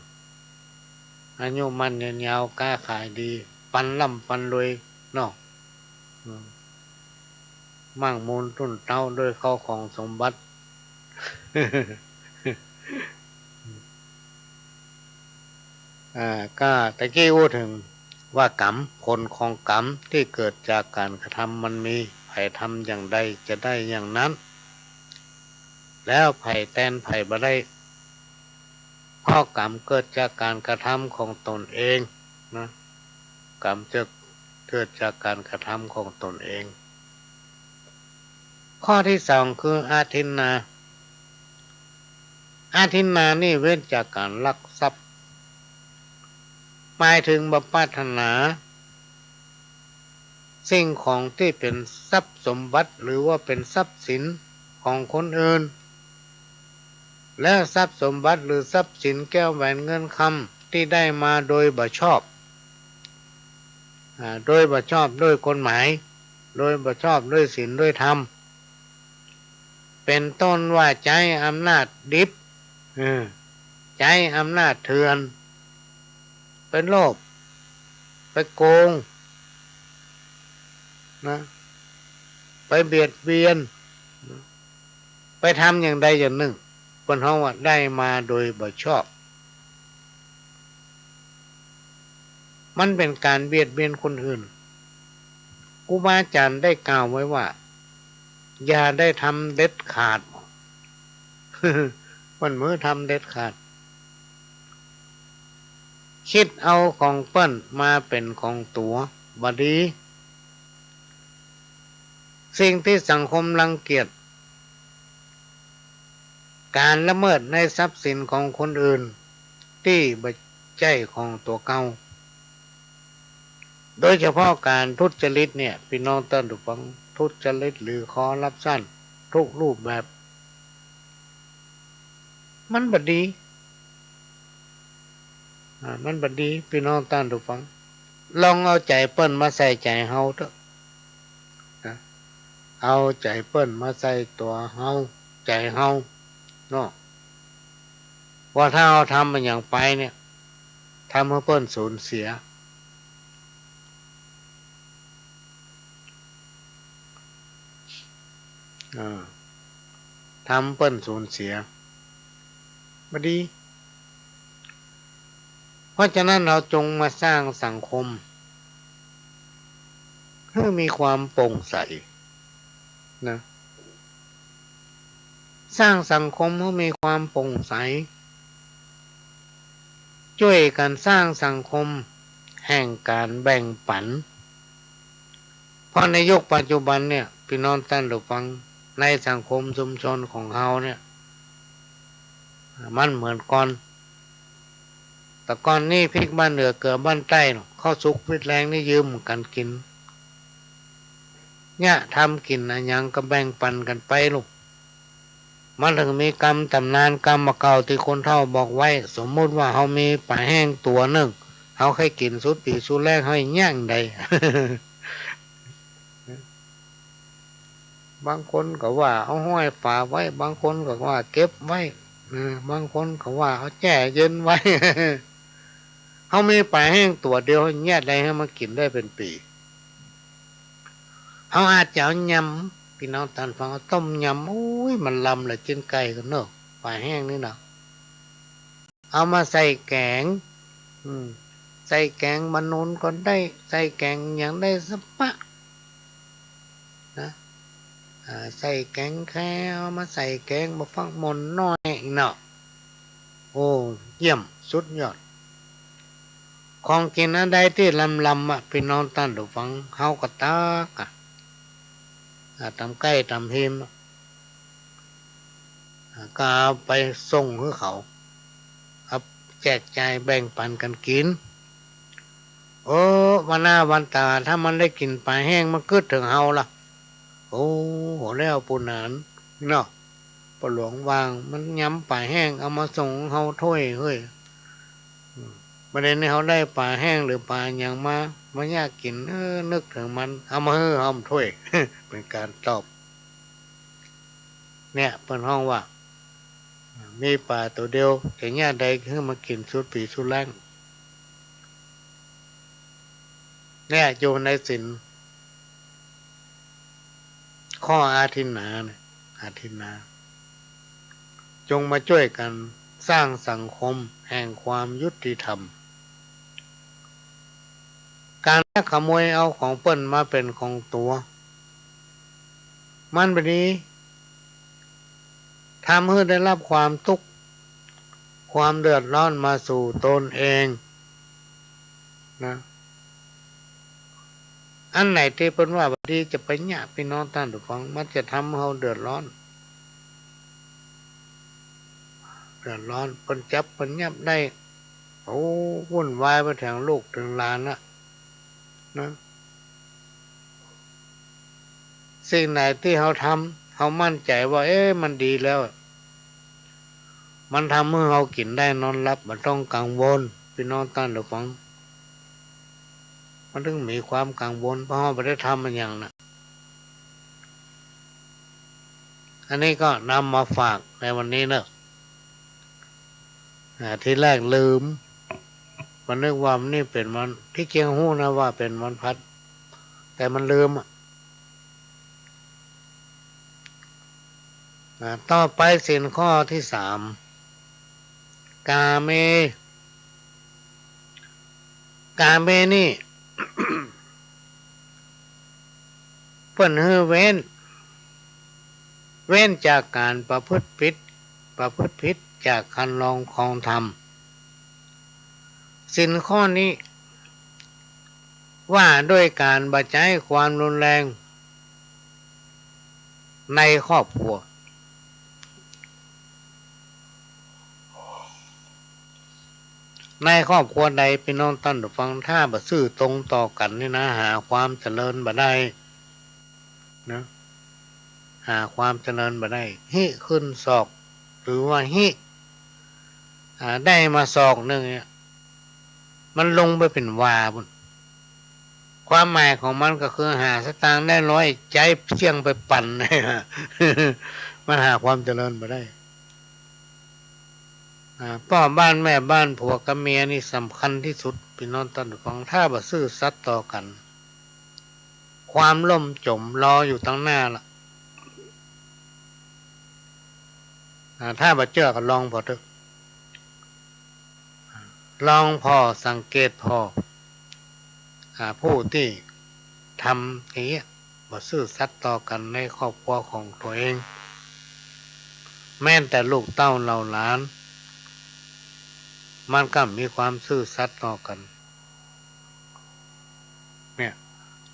อายุมั่นยืนยาว ค้าขายดี ปันร่ำปันรวยเนาะ อืม มั่งมูลตุ้นเต๊าด้วยข้าวของสมบัติ อ่า ก็ตะกี้อู้เถิงว่ากรรม ผลของกรรมตี้เกิดจากก๋านกระทำมันมี ใผทำอย่างใดจะได้อย่างนั้น แล้วใผแตนใผบ่ได้ เพราะกรรมเกิดจากก๋านกระทำของตนเองนะ กรรมจะเกิดจากก๋านกระทำของตนเอง ข้อตี้สองคืออาทินนา อาทินนานี่เว้นจากก๋านลักทรัพย์ หมายเถิงบ่ปรารถนา สิ่งของตี้เป๋นทรัพย์สมบัติหรือว่าเป๋นทรัพย์สินของคนอื่น และทรัพย์สมบัติหรือทรัพย์สินแก้วแหวนเงินคำตี้ได้มาโดยบ่ชอบ อ่า โดยบ่ชอบด้วยกฎหมาย โดยบ่ชอบด้วยศีลด้วยธรรม เป๋นต้นว่าใจ๊อำนาจดิบ เออ ใจ๊อำนาจเถื่อน ไปโลภ ไปโกง นะ ไปเบียดเบียน นะ ไปทำอย่างใดอย่างนึ่ง เปิ้นฮ้องว่าได้มาโดยบ่ชอบ มันเป๋นก๋านเบียดเบียนคนอื่น ครูบาอาจ๋ารย์ได้กล่าวไว้ว่า อย่าได้ทำเด็ดขาด เปิ้นบ่หื้อทำเด็ดขาด คิดเอาของเปิ้นมาเป๋นของตั๋ว บ่ดี สิ่งตี้สังคมรังเกียจ ก๋านละเมิดในทรัพย์สินของคนอื่น ตี้บ่ใจ้ของตั๋วเก่า โดยเฉพาะก๋านทุจริตเนี่ย ปี้น้องต้านผู้ฟัง ทุจริตหรือคอร์รัปชันทุกรูปแบบ มันบ่ดี อ่า มันบ่ดี ปี้น้องต้านผู้ฟัง ลองเอาใจ๋เปิ้นมาใส่ใจ๋เฮาเต๊อะ นะ เอาใจ๋เปิ้นมาใส่ตั๋วเฮา ใจ๋เฮา เนาะ ว่าถ้าเฮาทำอะหยังไปเนี่ย ทำหื้อเปิ้นสูญเสีย อ่า ทำเปิ้นสูญเสีย บ่ดี เพราะฉะนั้นเฮาจงมาสร้างสังคม หื้อมีความโปร่งใส นะ สร้างสังคมหื้อมีความโปร่งใส จ้วยกั๋นสร้างสังคมแห่งก๋านแบ่งปั๋น เพราะในยุคปัจจุบันเนี่ย ปี้น้องต้านผู้ฟัง ในสังคมชุมชนของเฮาเนี่ย มันเหมือนก่อน แต่ก่อนนี้พริกบ้านเหนือเกลือบ้านใต้เนาะ ข้าวสุกเม็ดแรงนี่ยืมกั๋นกิ๋น เนี่ยทำกิ๋นอะหยังก็แบ่งปั๋นกั๋นไปลูก มันเถิงมีกำต๋ำนานกำบ่าเก่าตี้คนเฒ่าบอกไว้ สมมุติว่าเฮามีป๋าแห้งตั๋วนึ่ง เฮาใค่กิ๋นสุดปี๋สุดแล้ง เฮาเยียะใด บางคนก็ว่าเอาห้อยฝาไว้ บางคนก็ว่าเก็บไว้ เออ บางคนก็ว่าเอาแจ้เย็นไว้ เฮามีป๋าแห้งตั๋วเดียว เยียะใดหื้อมันกิ๋นได้เป๋นปี๋ เฮาอาจจะเอายำ ปี้น้องต้านฟัง เอาต้มยำ โอ้ย มันลำละ จิ๊นไก่กั๋นเนาะ ป๋าแห้งนี่นะ เอามาใส่แก๋ง อืม ใส่แก๋งบ่าหนุนก็ได้ ใส่แก๋งหยังได้สะปะ นะ อ่า ใส่แก๋งแค เอามาใส่แก๋งบ่าฟักหม่นน้อยเนาะ โอ้ เยี่ยม สุดยอด ของกิ๋นอันใดตี้ลำๆ อะ ปี้น้องต้านผู้ฟัง เฮาก็ตักอะ อ่า ต๋ามใก้ต๋ามเฮมอะ อ่า ก็เอาไปส่งหื้อเขา เอาแจกจ่ายแบ่งปั๋นกั๋นกิ๋น เออ วันหน้าวันต๋า ถ้ามันได้กิ๋นป๋าแห้ง มันกึ๊ดเถิงเฮาละ โอ้ หัวแล้วปู๋นานเนาะ ป้อหลวงว่า มันยำป๋าแห้ง เอามาส่งเฮาถ้วยเฮ้ย อืม บ่าเดี่ยวนี้เฮาได้ป๋าแห้งหรือป๋าหยังมา มาเยียะกิ๋น เออ นึกเถิงมัน เอามาหื้อเฮาถ้วย เป๋นก๋านตอบ เนี่ย เปิ้นฮ้องว่า มีป๋าตั๋วเดียว จะเยียะใดหื้อมันกิ๋นสุดปี๋สุดแล้ง เนี่ย อยู่ในศีล ข้ออาทินนาเนี่ย อาทินนา จงมาจ้วยกั๋นสร้างสังคมแห่งความยุติธรรม ก๋านลักขโมยเอาของเปิ้นมาเป๋นของตั๋ว มันบ่ดี ทำหื้อได้รับความตุ๊กข์ ความเดือดร้อนมาสู่ตนเองนะ อันไหนตี้เปิ้นว่าบ่ดีจะไปเยียะ ปี้น้องต้านผู้ฟัง มันจะทำหื้อเฮาเดือดร้อน เดือดร้อน เปิ้นจับเปิ้นยับได้ โอ้ วุ่นวายไปเถิงลูกเถิงหลานละนะ สิ่งไหนตี้เฮาทำ เฮามั่นใจ๋ว่า เอ๊ะ มันดีแล้ว มันทำหื้อเฮากิ๋นได้นอนหลับ บ่ต้องกังวล ปี้น้องต้านผู้ฟัง มันเถิงมีความกังวล เพราะเฮาบ่ได้ทำมันหยังนะ อันนี้ก็นำมาฝากในวันนี้เนาะ อ่า ทีแรกลืม บ่นึกว่ามันนี่เป๋นวัน ตี้เจียงฮู้นะว่าเป๋นวันพฤหัส แต่มันลืมอะ อ่า ต่อไปศีลข้อตี้สาม กาเม กาเมนี่ เปิ้นหื้อเว้น เว้นจากก๋านประพฤติผิด ประพฤติผิดจากคันลองครองธรรม ศีลข้อนี้ว่าด้วยก๋านบ่ใจ๊ความรุนแรง ในครอบครัว ในครอบครัวใด ปี้น้องต้านผู้ฟัง ถ้าบ่ซื่อตรงต่อกั๋นนี่นะ หาความเจริญบ่ได้นะ หาความเจริญบ่ได้ หิขึ้นศอก ถือว่าหิ อ่า ได้มาศอกนึ่งเนี่ย มันลงไปเป๋นวาปุ้น ความหมายของมันก็คือหาสตางค์ได้ร้อย ใจ๊เสี้ยงไปปัน มันหาความเจริญบ่ได้ อ่า ป้อบ้านแม่บ้านผัวกับเมียนี่สำคัญตี้สุด ปี้น้องต้านผู้ฟัง ถ้าบ่ซื่อสัตย์ต่อกั๋น ความล่มจ๋มรออยู่ตังหน้าละ อ่า ถ้าบ่เจื้อก็ลองผ่อเต๊อะ ลองผ่อสังเกตผ่อ อ่า ผู้ตี้ทำอย่างเงี้ย บ่ซื่อสัตย์ต่อกั๋นในครอบครัวของตั๋วเอง แม้แต่ลูกเต้าเหล่าหลาน มันก็มีความซื่อสัตย์ต่อกั๋น เนี่ย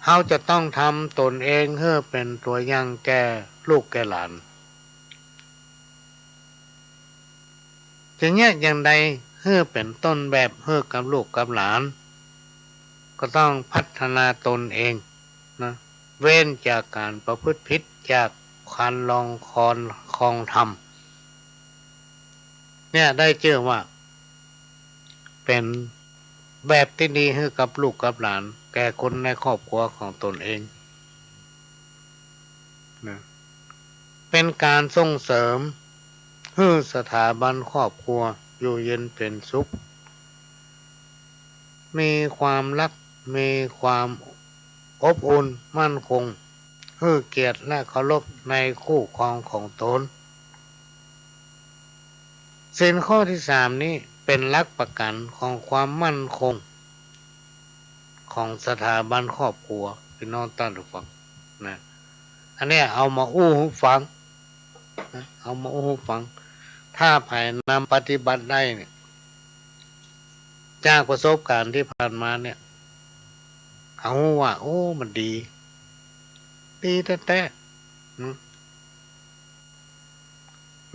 เฮาจะต้องทำตนเองหื้อเป๋นตั๋วอย่างแก่ลูกแก่หลาน จะเยียะอย่างใดหื้อเป๋นต้นแบบหื้อกับลูกกับหลาน ก็ต้องพัฒนาตนเองนะ เว้นจากก๋านประพฤติผิด จากคันลองครองธรรม เนี่ย ได้จื้อว่าเป๋นแบบตี้ดีหื้อกับลูกกับหลาน แก่คนในครอบครัวของตนเองนะ เป๋นก๋านส่งเสริมหื้อสถาบันครอบครัวอยู่เย็นเป๋นสุข มีความฮัก มีความอบอุ่นมั่นคง หื้อเกียรติและเคารพในคู่ครองของตน ศีลข้อตี้สามนี้เป๋นหลักประกั๋นของความมั่นคงของสถาบันครอบครัว ปี้น้องต้านผู้ฟังนะ อันเนี้ยเอามาอู้หื้อฟังนะ เอามาอู้หื้อฟัง ถ้าใผนำปฏิบัติได้เนี่ย จากประสบก๋ารณ์ตี้ผ่านมาเนี่ย เฮาฮู้ว่า โอ้ มันดี ดีแต๊ๆ อืม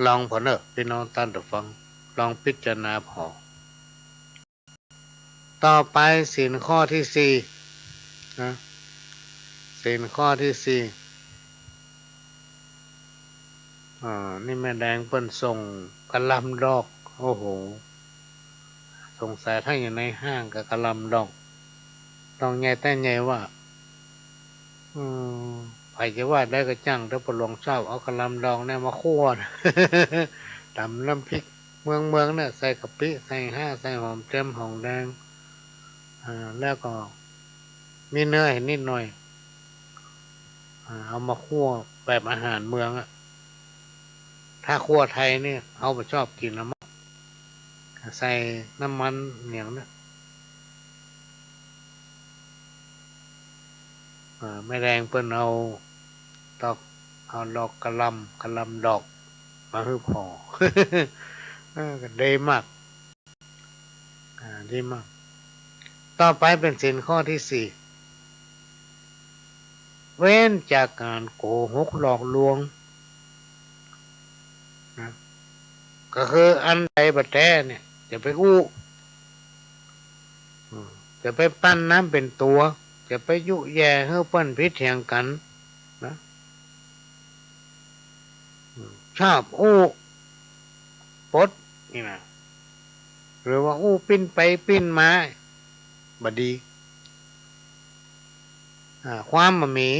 ลองผ่อเน่อ ปี้น้องต้านผู้ฟัง ลองพิจารณาผ่อ ต่อไปศีลข้อตี้สี่นะ ศีลข้อตี้สี่ อ่า นี่แม่แดงเปิ้นส่งกะหล่ำดอก โอ้โห สงสัยถ้าอยู่ในห้างก็กะหล่ำดอก ดอกใหญ่แต๊ใหญ่ว่า อืม ใผจะว่าใดก็จ้าง แต่ป้อหลวงชอบเอากะหล่ำดอกเนี่ยมาคั่วนะ ต๋ำน้ำพริกเมืองๆ เนี่ย ใส่กะปิ ใส่ฮา ใส่หอมเจียม หอมแดง อ่า แล้วก็มีเนื้อให้นิดหน่อย อ่า เอามาคั่วแบบอาหารเมืองอะ ถ้าคั่วไทยเนี่ย เฮาบ่ชอบกิ๋นละมั๊ง ใส่น้ำมันอย่างเนี้ย เออ แม่แดงเปิ้นเอาดอก เอาดอกกะหล่ำ กะหล่ำดอกมาหื้อผ่อ เออ ก็ดีมาก อ่า ดีมาก ต่อไปเป๋นศีลข้อตี้สี่ เว้นจากก๋านโกหกหลอกลวง นะ ก็คืออันใดบ่แต๊เนี่ย จะไปอู้ อืม จะไปปั้นน้ำเป๋นตั๋ว จะไปยุแย่หื้อเปิ้นผิดเถียงกั๋น นะ อืม ชอบอู้ปดนี่นะ หรือว่าอู้ปิ้นไปปิ้นมา บ่ดี อ่า ความบ่มี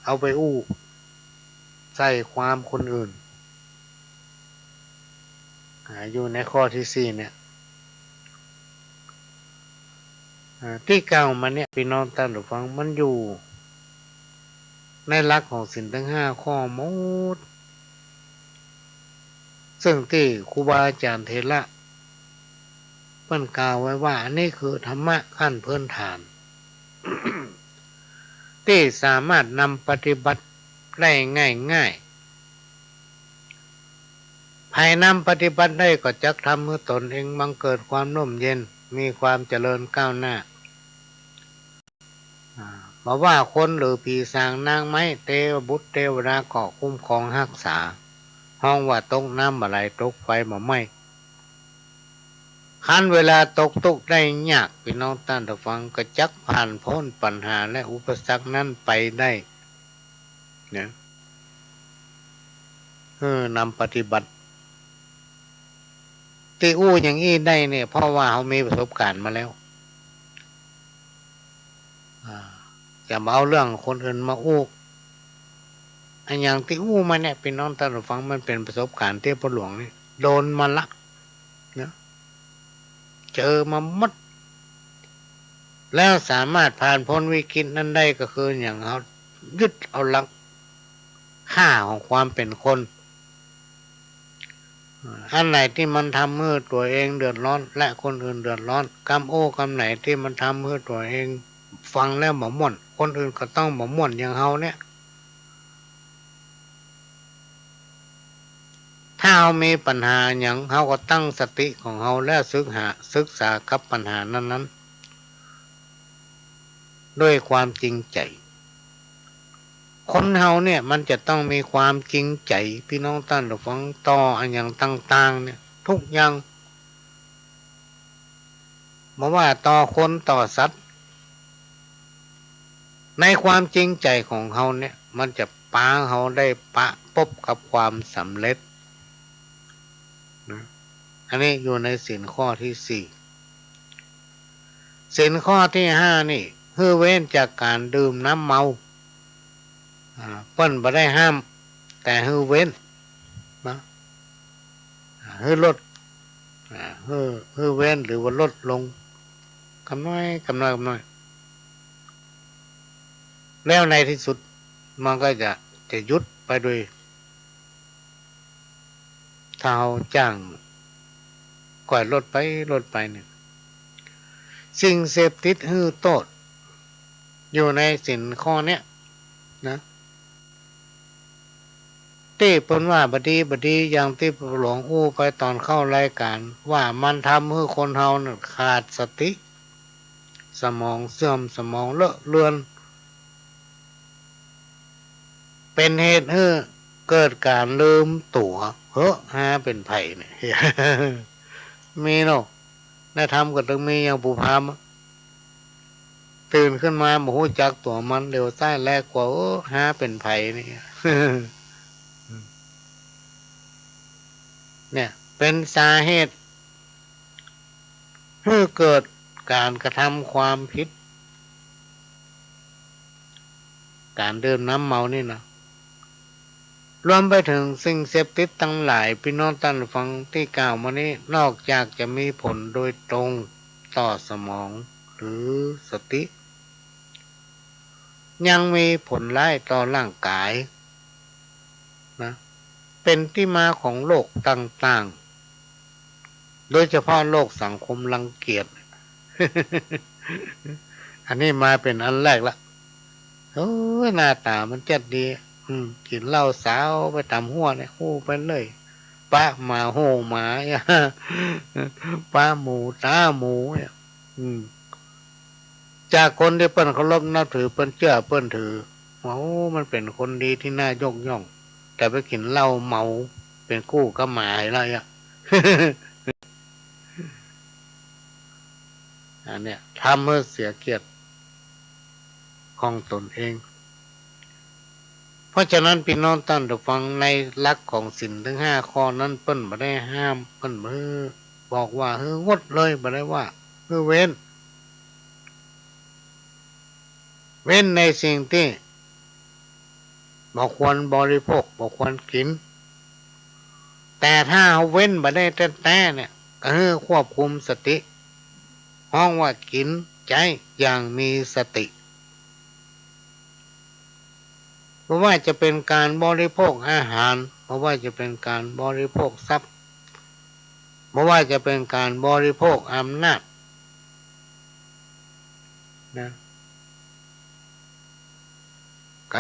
เอาไปอู้ใส่ความคนอื่น อ่า อยู่ในข้อตี้สี่เนี่ย อ่า ตี้กล่าวมาเนี่ย ปี้น้องต้านผู้ฟัง มันอยู่ในหลักของศีลตึงห้าข้อหมด เซิ่งตี้ครูบาอาจ๋ารย์เถระเปิ้นกล่าวไว้ว่า อันนี้คือธรรมะขั้นพื้นฐาน ตี้สามารถนำปฏิบัติได้ง่ายๆ ใผนำปฏิบัติได้ก็จักทำหื้อตนเองบังเกิดความร่มเย็น มีความเจริญก้าวหน้า อ่า บ่ว่าคนหรือผีสางนางไม้ เตวบุตรเตวดาก็คุ้มครองฮักษา ฮ้องว่าตกน้ำบ่ไหล ตกไฟบ่ไหม้ คันเวลาตกตุ๊กข์ได้ยาก ปี้น้องต้านผู้ฟัง ก็จักผ่านพ้นปัญหาและอุปสรรคนั้นไปได้ นะ เออ นำปฏิบัติ ตี้อู้อย่างอี้ได้เนี่ย เพราะว่าเฮามีประสบการณ์มาแล้ว อ่า จะมาเอาเรื่องคนอื่นมาอู้ อันอย่างตี้อู้มาเนี่ย ปี้น้องต้านผู้ฟัง มันเป๋นประสบการณ์ตี้พ่อหลวงนี่โดนมาละ นะ เจอมาหมด แล้วสามารถผ่านพ้นวิกฤตนั้นได้ ก็คืออย่างเฮายึดเอาหลักค่าของความเป๋นคน อันไหนตี้มันทำหื้อตั๋วเองเดือดร้อน และคนอื่นเดือดร้อน กำอู้กำไหนตี้มันทำหื้อตั๋วเองฟังแล้วบ่ม่วน คนอื่นก็ต้องบ่ม่วนอย่างเฮาเนี่ย ถ้าเฮามีปัญหาหยัง เฮาก็ตั้งสติของเฮาแล้วศึกหา ศึกษากับปัญหานั้นๆ ด้วยความจริงใจ๋ คนเฮาเนี่ยมันจะต้องมีความจริงใจ๋ ปี้น้องต้านผู้ฟัง ต่ออันอย่างต่างๆ เนี่ย ทุกอย่าง บ่ว่าต่อคนต่อสัตว์ ในความจริงใจ๋ของเฮาเนี่ย มันจะปาเฮาได้ปะปบกับความสำเร็จ นะ อันนี้อยู่ในศีลข้อตี้สี่ ศีลข้อตี้ห้านี่ หื้อเว้นจากก๋านดื่มน้ำเมา อ่า เปิ้นบ่ได้ห้าม แต่หื้อเว้น นะ อ่า หื้อลด อ่า หื้อ หื้อเว้นหรือว่าลดลง กำน้อย กำน้อย กำน้อย แล้วในตี้สุดมันก็จะ จะหยุดไปโดย ถ้าเฮาจ้างก้อยลดไป ลดไปเนี่ย สิ่งเสพติดหื้อโต้ษ อยู่ในศีลข้อเนี้ยนะ ตี้เปิ้นว่าบ่ดี บ่ดี อย่างตี้หลวงอู้ไปต๋อนเข้ารายก๋าน ว่ามันทำหื้อคนเฮานั้นขาดสติ สมองเสื่อม สมองเลอะเลือน เป๋นเหตุหื้อเกิดก๋านลืมตั๋ว เฮ้อ หาเป๋นใผเนี่ย มีเนาะ ในธรรมก็ตึงมีอย่างปู่พราหมณ์อะ ตื่นขึ้นมาบ่ฮู้จักตั๋วมัน เหลียวซ้ายแลขวา เออ หาเป๋นใผเนี่ย เนี่ย เป๋นสาเหตุหื้อเกิดก๋านกระทำความผิด ก๋านดื่มน้ำเมานี่นะ รวมไปเถิงสิ่งเสพติดตังหลาย ปี้น้องต้านฟังตี้กล่าวมานี้ นอกจากจะมีผลโดยตรงต่อสมองหรือสติ ยังมีผลร้ายต่อร่างกายนะ เป็นตี้มาของโรคต่างๆ โดยเฉพาะโรคสังคมรังเกียจ อันนี้มาเป๋นอันแรกละ โอ้ย หน้าต๋ามันจัดดี อืม กิ๋นเหล้าสาวไปต๋ามฮั้วเนี่ย ฮู้ไปเลย ปะหมาโห้หมา ปะหมูต๋าหมูเนี่ย อืม จากคนตี้เปิ้นเคารพนับถือ เปิ้นเจื้อเปิ้นถือ ว่า โอ้ มันเป๋นคนดีตี้น่ายกย่อง แต่ไปกิ๋นเหล้าเมา เป๋นกู้กับหมาแล้วอะ อันเนี้ย ทำหื้อเสียเกียรติของตนเอง เพราะฉะนั้น ปี้น้องต้านผู้ฟัง ในหลักของศีลตึงห้าข้อนั้น เปิ้นบ่ได้ห้าม เปิ้นบ่ได้บอกว่าหื้องดเลย บ่ได้ว่าหื้อเว้น เว้นในสิ่งตี้บ่ควรบริโภค บ่ควรกิ๋น แต่ถ้าเฮาเว้นบ่ได้แต๊ๆ เนี่ย ก็หื้อควบคุมสติ ฮ้องว่ากิ๋นใจ๊อย่างมีสติ บ่ว่าจะเป๋นก๋านบริโภคอาหาร บ่ว่าจะเป๋นก๋านบริโภคทรัพย์ บ่ว่าจะเป๋นก๋านบริโภคอำนาจ นะ ก็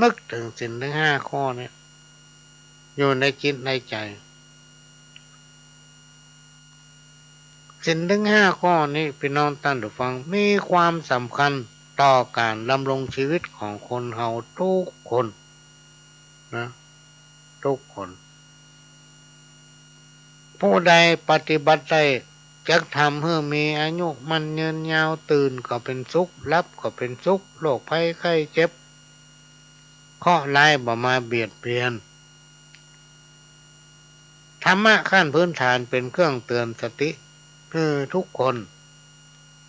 นึกเถิงศีลตึงห้าข้อเนี่ย อยู่ในจิตในใจ๋ ศีลตึงห้าข้อนี้ ปี้น้องต้านผู้ฟัง มีความสำคัญต่อก๋านดำรงชีวิตของคนเฮากู้คน นะ กู้คน ผู้ใดปฏิบัติได้ จักทำหื้อมีอายุมั่นยืนยาว ตื่นก็เป๋นสุข หลับก็เป๋นสุข โรคภัยไข้เจ็บ เคราะห์ร้ายบ่มาเบียดเบียน ธรรมะขั้นพื้นฐานเป๋นเครื่องเตือนสติ หื้อกู้คน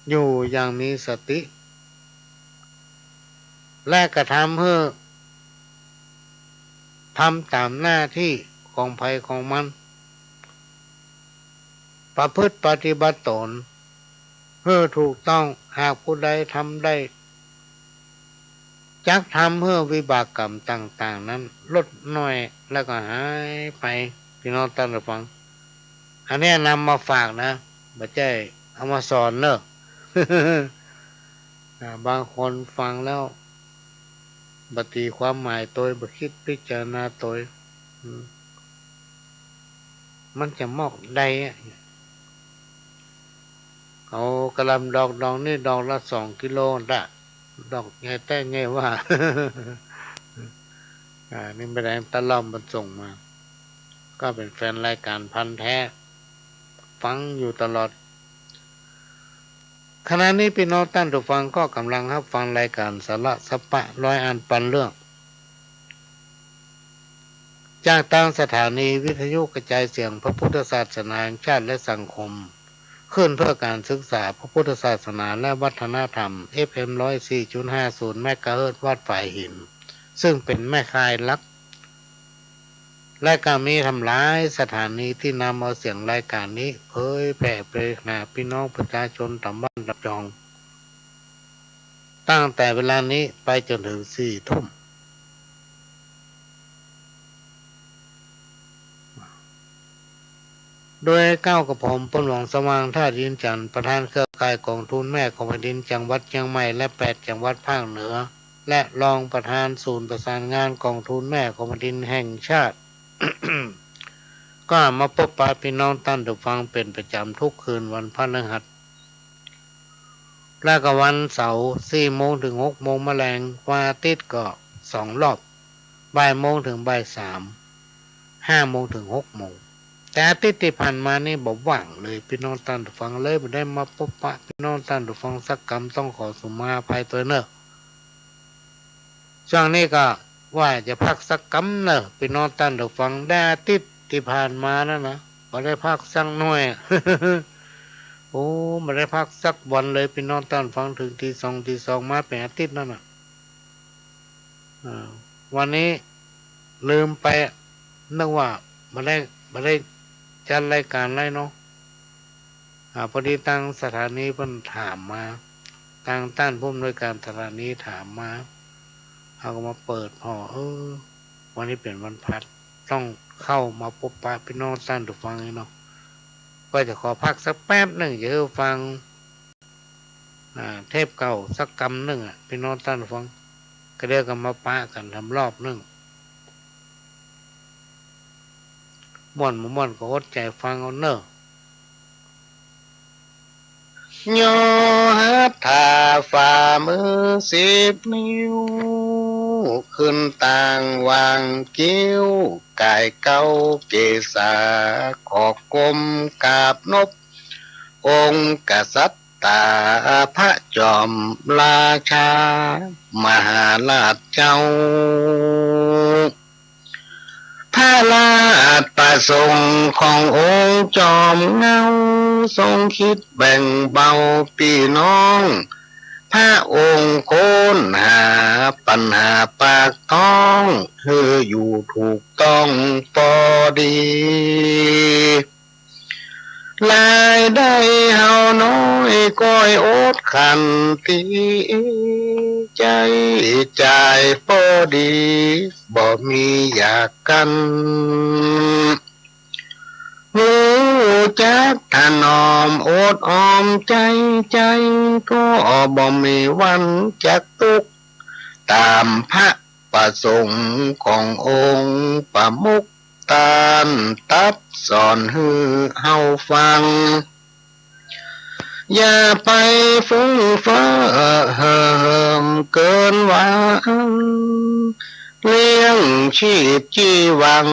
อยู่อย่างมีสติ และกระทำหื้อทำต๋ามหน้าตี้ของใผของมัน ประพฤติปฏิบัติตนหื้อถูกต้อง หากผู้ใดทำได้ จักทำหื้อวิบากกรรมต่างๆ นั้นลดน้อยแล้วก็หายไป ปี้น้องต้านผู้ฟัง อันเนี้ยนำมาฝากนะ บ่ใจ้เอามาสอนเน่อ อ่า บางคนฟังแล้วบ่ตีความหมายตวย บ่กึ๊ดพิจารณาตวย อืม มันจะมอกใดอะ เอากะหล่ำดอก ดอกนี้ดอกละสองกิโลน่ะ ดอกใหญ่แต๊ใหญ่ว่า อ่า นี่แม่แดงตะล่อมมันส่งมา ก็เป๋นแฟนรายก๋านพันธุ์แท้ ฟังอยู่ตลอด ขณะนี้ปี้น้องต้านผู้ฟังก็กำลังฮับฟังรายก๋านสาระสะปะร้อยอันปันเรื่อง จากตางสถานีวิทยุกระจายเสียงพระพุทธศาสนาแห่งชาติและสังคม คลื่นเพื่อการศึกษาพระพุทธศาสนาและวัฒนธรรม เอฟเอ็ม ร้อยสี่จุดห้าศูนย์ เมกะเฮิรตซ์ วัดฝายหิน ซึ่งเป๋นแม่ข่ายหลัก และก็มีตำหลายสถานีตี้นำเอาเสียงรายก๋านนี้เผยแผ่ไปหาปี้น้องประชาชนต๋ามบ้านต๋ามจอง ตั้งแต่เวลานี้ไปจ๋นเถิงสี่ทุ่ม โดยเก้ากับผม พลหลวงสว่าง ธาตุอินทร์จันทร์ ประธานเครือข่ายก๋องทุนแม่ของแผ่นดินจังหวัดเจียงใหม่และแปดจังหวัดภาคเหนือ และรองประธานศูนย์ประสานงานก๋องทุนแม่ของแผ่นดินแห่งชาติ ก็มาปบปะปี้น้องต้านผู้ฟังเป๋นประจ๋ำกู้คืนวันพฤหัส และก็วันเสาร์ สี่โมงเถิงหกโมงมะแลง วันอาทิตย์ก็สองรอบ บ่ายโมงเถิงบ่ายสาม ห้าโมงเถิงหกโมง แต่อาทิตย์ตี้ผ่านมานี่บ่ว่างเลย ปี้น้องต้านผู้ฟัง เลยบ่ได้มาปบปะปี้น้องต้านผู้ฟังสักกำ ต้องขอสุมาอภัยตวยเน่อ ช่วงนี้ก็ว่าจะพักสักกำเน่อ ปี้น้องต้านผู้ฟัง ได้อาทิตย์ตี้ผ่านมานั้นนะ บ่ได้พักสักหน้อย โอ้ บ่ได้พักสักวันเลย ปี้น้องต้านผู้ฟัง เถิงตีสอง ตีสองมาเป๋นอาทิตย์นั้นน่ะ อ่า วันนี้ลืมไป นึกว่าบ่ได้ บ่ได้จัดรายก๋านไว้เนาะ อ่า พอดีตางสถานีเปิ้นถามมา ตางต้านผู้อำนวยก๋านสถานีถามมา เฮาก็มาเปิดผ่อ เออ วันนี้เป๋นวันพฤหัส ต้องเข้ามาปบปะปี้น้องต้านผู้ฟังเนาะ ก็จะขอพักสักแป๊บนึ่ง จะหื้อฟัง อ่า เทปเก่าสักกำนึ่งอะ ปี้น้องต้านผู้ฟัง ก็เดี๋ยวก็มาปะกั๋นทำรอบนึ่ง ม่วนบ่ม่วนก็อดใจ๋ฟังเอาเน่อ ย่อหัตถาฝ่ามือสิบนิ้ว ขึ้นตางวางกิ้ว ก๋ายเก๊าเกศา ขอกรมกราบนบ องค์กษัตริย์ตา พระจอมราชา มหาราชเจ้า พระราชประสงค์ขององค์จอมเงา ทรงกึ๊ดแบ่งเบาปี้น้อง พระองค์ค้นหาปัญหาปากท้อง หื้ออยู่ถูกต้องปอดี รายได้เฮาน้อยก้อยอดขันตี้ ใจ๊จ่ายปอดี บ่มีอยากกั๋น ฮู้จักถนอมอดออมใจ๊ ใจ๊ก็บ่มีวันจักตุ๊กข์ ต๋ามพระประสงค์ขององค์ประมุข ต้านตรัสสอนหื้อเฮาฟัง อย่าไปฟุ้งเฟ้อเห่อเหิมเกินหวัง เลี้ยงชีพจีหวัง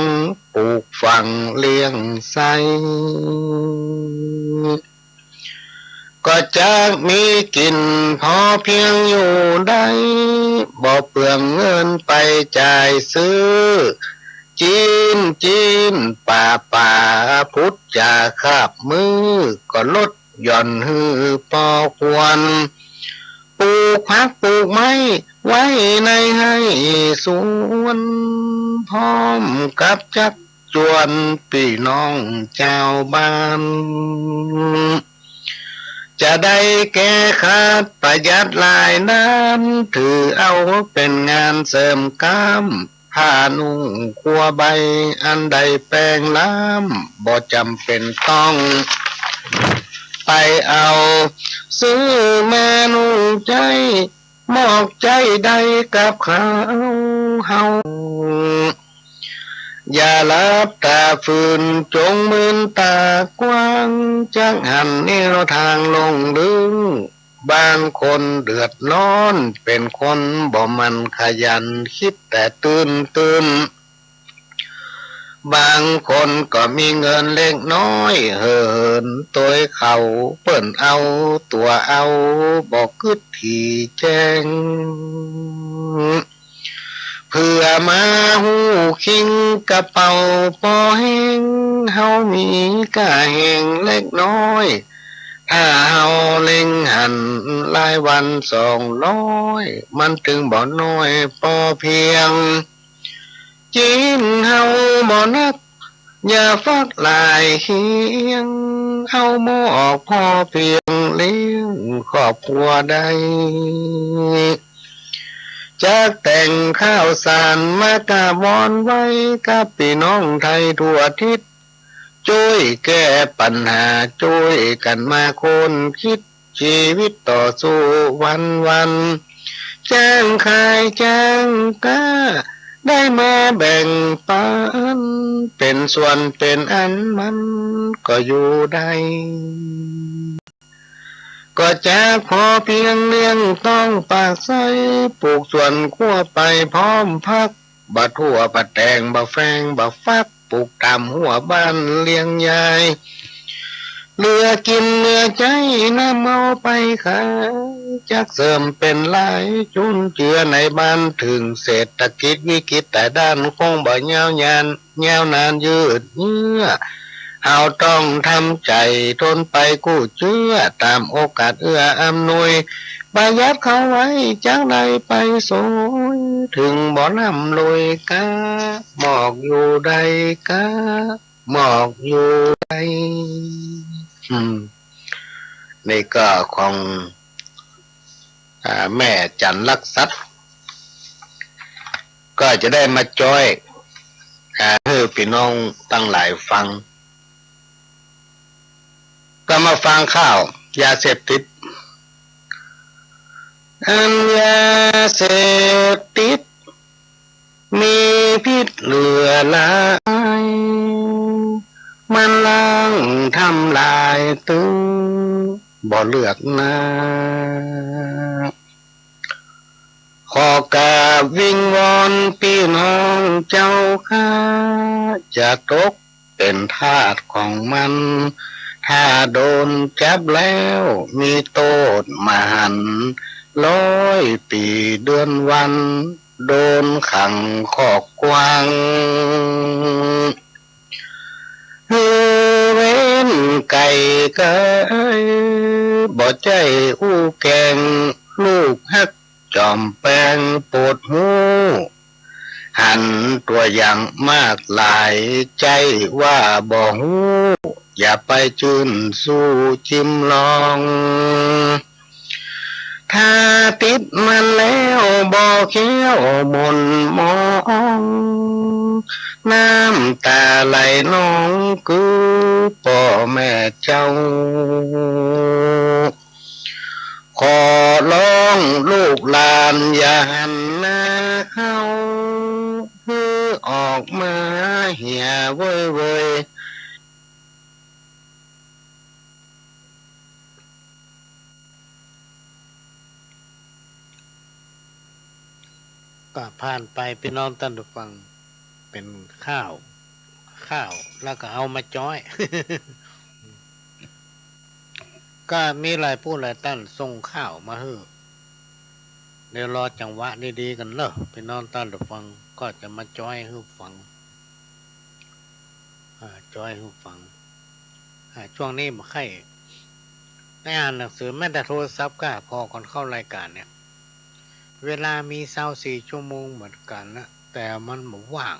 ปลูกฝังเลี้ยงใส้ ก็จักมีกิ๋นพอเพียงอยู่ได้ บ่เปลืองเงินไปจ่ายซื้อ จิ๊นจิ๊นป๋าป๋า พุดจ๋าคาบมือ ก็ลดหย่อนหื้อปอควร ปลูกผักปลูกไม้ไว้ในไฮ่สวน พร้อมกับจักจวนปี้น้องจาวบ้าน จะได้แก้ขาดประหยัดรายด้าน ถือเอาเป๋นงานเสริมกล้าม ผ้านุ่งครัวใบอันได้แปงล้ำ บ่จ๋ำเป๋นต้องไปเอา ซื้อมานุ่งใจ๊ มอบใจ๊ได้กับเขาเฮา อย่าหลับต๋าฝืน จงมืนต๋ากว้าง จักหันแนวตางลงลึก บางคนเดือดร้อน เป๋นคนบ่หมั่นขยัน กึ๊ดแต่ตื้นตื้น บางคนก็มีเงินเล็กน้อย เห่อเหินตวยเขา เปิ้นเอาตั๋วเอา บ่กึ๊ดถี่แจ้ง เผื่อมาฮู้คิงกระเป๋าปอแห้ง เฮามีก้าแฮงเล็กน้อย ถ้าเฮาเล็งหันรายวันสองร้อย มันตึงบ่น้อยปอเพียง จิ๊นเฮาบ่นัก อย่าฟักหลายเคียง เอามอบพอเพียงเลี้ยงครอบครัวได้ จักแต่งข้าวสารมากราบวอนไหว้ กับปี้น้องไทยทั่วทิศ จ้วยแก้ปัญหา จ้วยกั๋นมาค้นกึ๊ด จีวิตต่อสู้วันวัน จ้างขายจ้างก๊า ได้มาแบ่งปัน เป๋นส่วนเป๋นอันมันก็อยู่ได้ ก็จักพอเพียงเลี้ยงต้องปากไส้ ปลูกสวนครัวไปพร้อมผัก บ่ถั่วบ่แตงบ่แฟงบ่ฟัก ปลูกต๋ามหั้วบ้านเลี้ยงยาย เหลือกิ๋นเหลือใจ๊นำเอาไปขาย จักเสริมเป๋นรายจุนเจือในบ้าน เถิงเศรษฐกิจวิกฤตแต่ด้าน คงบ่ยาวนาน ยาวนานยืดเยื้อ เฮาต้องทำใจ๋ทนไปกู้เจื้อ ต๋ามโอกาสเอื้ออำนวย ประหยัดเข้าไว้จักได้ไปโสย เถิงบ่ร่ำรวยก๊า มอกอยู่ได้ก๊า มอกอยู่ได้ อืม นี่ก็ของ อ่า แม่จันทร์ลักทรัพย์ ก็จะได้มาจ้อย อ่า หื้อปี้น้องตังหลายฟัง ก็มาฟังข่าวยาเสพติด อันยาเสพติด มีพิษเหลือหลาย มันล้างทำลายตึงบ่เลือกหน้า ขอกราบวิงวอนปี้น้องเจ้าข้า จะตกเป๋นทาสของมัน ถ้าโดนจับแล้วมีโต้ษมหันต์ ร้อยปี๋เดือนวัน โดนขังคอกกว้าง หื้อเว้นไก่ไก๋ บ่ใจ้อู้แก๋ง ลูกฮักจ๋อมแปงโปรดฮู้ หันตั๋วอย่างมากหลาย ใจ้ว่าบ่ฮู้ อย่าไปจื้นสู้จิมลอง ถ้าติดมันแล้วบ่แคล้วหม่นหมอง น้ำต๋าไหลนอง กือป้อแม่เจ้า ขอร้องลูกหลานอย่าหันหน้าเข้า หื้อออกมาเหียเว่ยๆ ก็ผ่านไปปี้น้องต้านผู้ฟัง เป๋นข่าว ข่าว แล้วก็เอามาจ๊อย ก็มีหลายผู้หลายต้านส่งข่าวมาหื้อ เดี๋ยวรอจังหวะดีๆ กั๋นเน่อ ปี้น้องต้านผู้ฟัง ก็จะมาจ๊อยหื้อฟัง อ่า จ๊อยหื้อฟัง อ่า ช่วงนี้บ่ใค่ได้อ่านหนังสือ แม้แต่โทรศัพท์ก็ผ่อก่อนเข้ารายก๋านเนี่ย เวลามีซาวสี่ชั่วโมงเหมือนกั๋นนะ แต่มันบ่ว่าง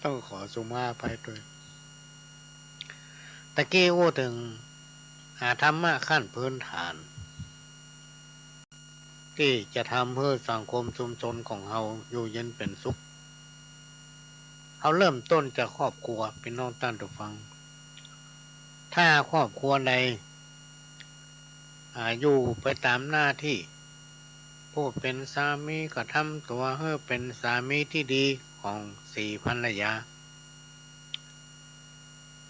ต้องขอสุมาอภัยตวย ตะกี้อู้เถิง อ่า ธรรมะขั้นพื้นฐาน ตี้จะทำหื้อสังคมชุมชนของเฮาอยู่เย็นเป๋นสุข เฮาเริ่มต้นจากครอบครัว ปี้น้องต้านผู้ฟัง ถ้าครอบครัวใด อ่า อยู่ไปต๋ามหน้าตี้ ผู้เป๋นสามีก็ทำตั๋วหื้อเป๋นสามีตี้ดีของสีภรรยา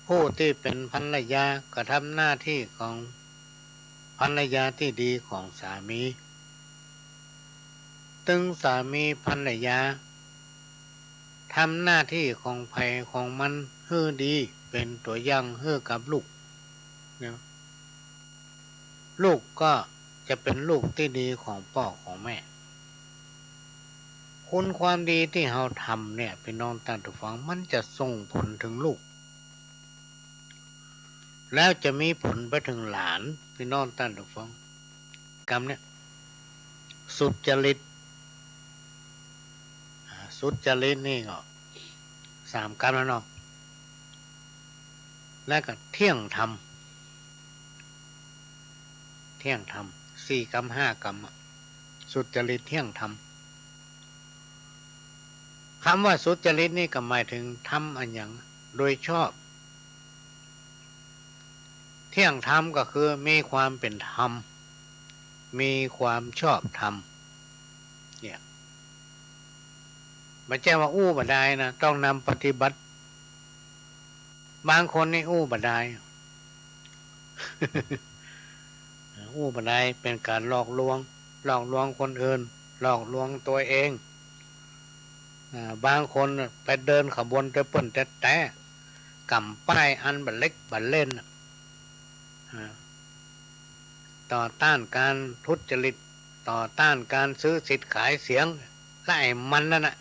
ผู้ตี้เป๋นภรรยาก็ทำหน้าตี้ของภรรยาตี้ดีของสามี ตึงสามีภรรยาทำหน้าตี้ของใผของมันหื้อดี เป๋นตั๋วอย่างหื้อกับลูก เนี่ย ลูกก็จะเป๋นลูกตี้ดีของป้อของแม่ คุณความดีตี้เฮาทำเนี่ย ปี้น้องต้านผู้ฟัง มันจะส่งผลเถิงลูก แล้วจะมีผลไปเถิงหลาน ปี้น้องต้านผู้ฟัง กำเนี่ย สุจริต อ่า สุจริตนี่ก็สามกำแล้วเนาะ แล้วก็เที่ยงธรรม เที่ยงธรรม สี่กำห้ากำอะ สุจริตเที่ยงธรรม กำว่าสุจริตนี่ก็หมายเถิงทำอะหยังโดยชอบ เที่ยงธรรมก็คือมีความเป๋นธรรม มีความชอบธรรม เนี่ย บ่ใจ้ว่าอู้บ่ดายนะ ต้องนำปฏิบัติ บางคนนี่อู้บ่ดาย อู้บ่ดาย เป๋นก๋านหลอกลวง หลอกลวงคนอื่น หลอกลวงตั๋วเอง อ่า บางคนน่ะไปเดินขบวนตวยเปิ้นแต๊ๆ ก๋ำป้ายอันบ่าเล็กบ่าเล่นน่ะ อ่า ต่อต้านก๋านทุจริต ต่อต้านก๋านซื้อสิทธิ์ขายเสียง และไอ้มันนั่นน่ะ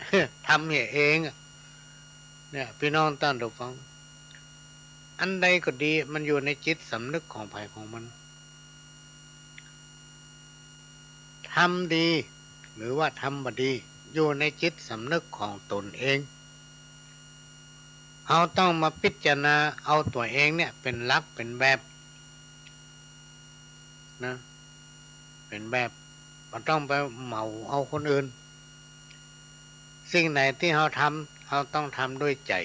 ทำเหียเองอะ เนี่ย ปี้น้องต้านผู้ฟัง อันใดก็ดี มันอยู่ในจิตสำนึกของใผของมัน ทำดี หรือว่าทำบ่ดี อยู่ในจิตสำนึกของตนเอง เฮาต้องมาพิจารณาเอาตั๋วเองเนี่ยเป๋นหลักเป๋นแบบ นะ เป๋นแบบ บ่ต้องไปเหมาเอาคนอื่น สิ่งไหนตี้เฮาทำ เฮาต้องทำด้วยใจ๋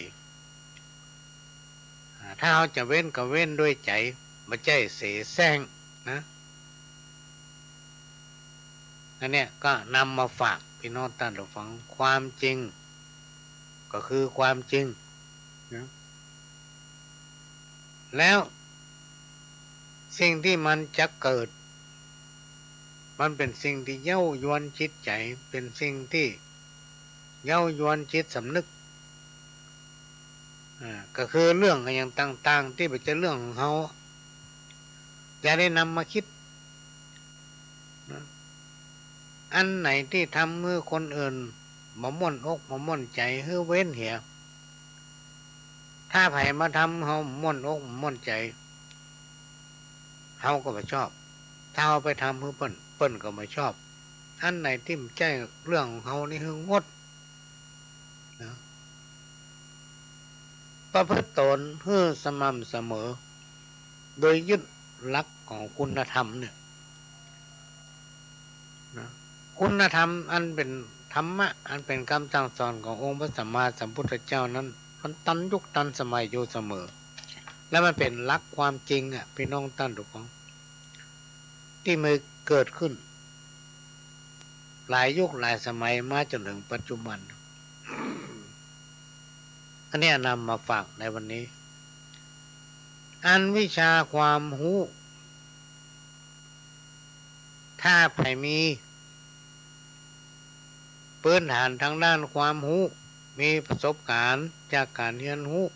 อ่า ถ้าเฮาจะเว้นก็เว้นด้วยใจ๋ บ่ใจ้เสแสร้งนะ อันเนี้ยก็นำมาฝากปี้น้องต้านผู้ฟัง ความจริงก็คือความจริงนะ แล้วสิ่งตี้มันจะเกิด มันเป๋นสิ่งตี้เย้ายวนจิตใจ๋ เป๋นสิ่งตี้เย้ายวนจิตสำนึก อ่า ก็คือเรื่องอะหยังต่างๆ ตี้บ่ใจ้เรื่องของเฮา อย่าได้นำมาคิดนะ อันไหนตี้ทำหื้อคนอื่นบ่ม่วนอกบ่ม่วนใจ๋ หื้อเว้นเหีย ถ้าใผมาทำเฮาม่วนอกม่วนใจ๋ เฮาก็บ่ชอบ ถ้าเฮาไปทำหื้อเปิ้น เปิ้นก็บ่ชอบ อันไหนตี้บ่ใจ้เรื่องของเฮานี่หื้องดนะ ประพฤติตนหื้อสม่ำเสมอ โดยยึดหลักของคุณธรรมเนี่ย นะ คุณธรรมอันเป๋นธรรมะ อันเป๋นกำสั่งสอนขององค์พระสัมมาสัมพุทธเจ้านั้น มันตันยุคตันสมัยอยู่เสมอ และมันเป๋นหลักความจริงอะ ปี้น้องต้านผู้ฟัง ตี้มีเกิดขึ้น หลายยุคหลายสมัยมาจ๋นเถิงปัจจุบัน อันเนี้ยนำมาฝากในวันนี้ อันวิชาความฮู้ ถ้าใผมี พื้นฐานตางด้านความฮู้ มีประสบก๋ารณ์จากก๋านเฮียนฮู้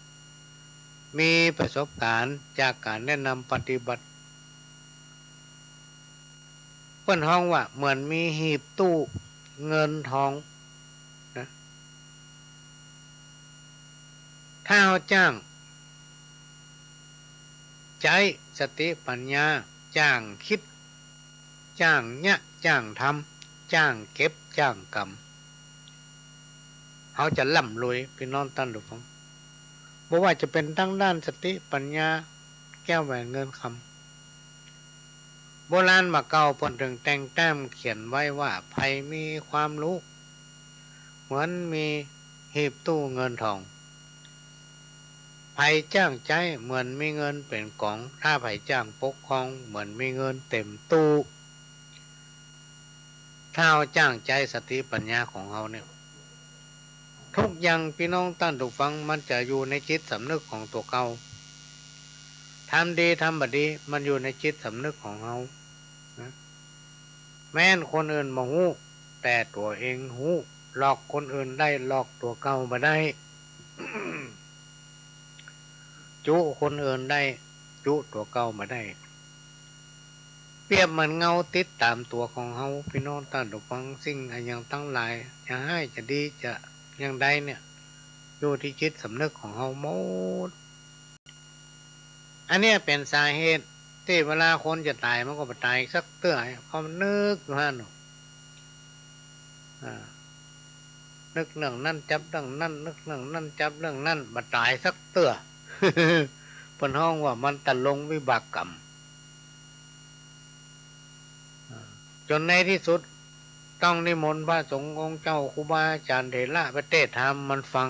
มีประสบก๋ารณ์จากก๋านแนะนำปฏิบัติ เปิ้นฮ้องว่าเหมือนมีหีบตู้เงินทองนะ ถ้าเฮาจ้างใจ๊สติปัญญา จ้างกึ๊ด จ้างเยียะ จ้างทำ จ้างเก็บ จ้างกำ เฮาจะร่ำรวย ปี้น้องต้านผู้ฟัง บ่ว่าจะเป๋นตางด้านสติปัญญา แก้วแหวนเงินคำ โบราณบ่าเก่าเปิ้นเถิงแต่งแต้มเขียนไว้ว่า ใผมีความฮู้ เหมือนมีหีบตู้เงินทอง ใผจ้างใจ๊เหมือนมีเงินเป๋นก๋อง ถ้าใผจ้างปกครองเหมือนมีเงินเต๋มตู้ ถ้าเฮาจ้างใจ๊สติปัญญาของเฮาเนี่ย ทุกอย่างปี้น้องต้านผู้ฟัง มันจะอยู่ในจิตสำนึกของตั๋วเก่า ทำดีทำบ่ดี มันอยู่ในจิตสำนึกของเฮานะ แม้นคนอื่นบ่ฮู้ แต่ตั๋วเองฮู้ หลอกคนอื่นได้ หลอกตั๋วเก่าบ่ได้ จุคนอื่นได้ จุตั๋วเก่าบ่ได้ เปรียบเหมือนเงาติดต๋ามตั๋วของเฮา ปี้น้องต้านผู้ฟัง สิ่งอะหยังตังหลาย จะฮ้ายจะดีจะอย่างใดเนี่ย อยู่ตี้จิตสำนึกของเฮาหมด อันเนี้ยเป๋นสาเหตุตี้เวลาคนจะต๋ายมันก็บ่ต๋ายสักเตื้อ เพราะมันนึกอยู่หั้น อ่า นึกเรื่องนั้นจับเรื่องนั้น นึกเรื่องนั้นจับเรื่องนั้น บ่ต๋ายสักเตื้อ เปิ้นฮ้องว่ามันตะลงวิบากกรรม อ่า จ๋นในตี้สุดต้องนิมนต์พระสงฆ์องค์เจ้า ครูบาอาจ๋ารย์เถระไปเตสน์ธรรมมันฟัง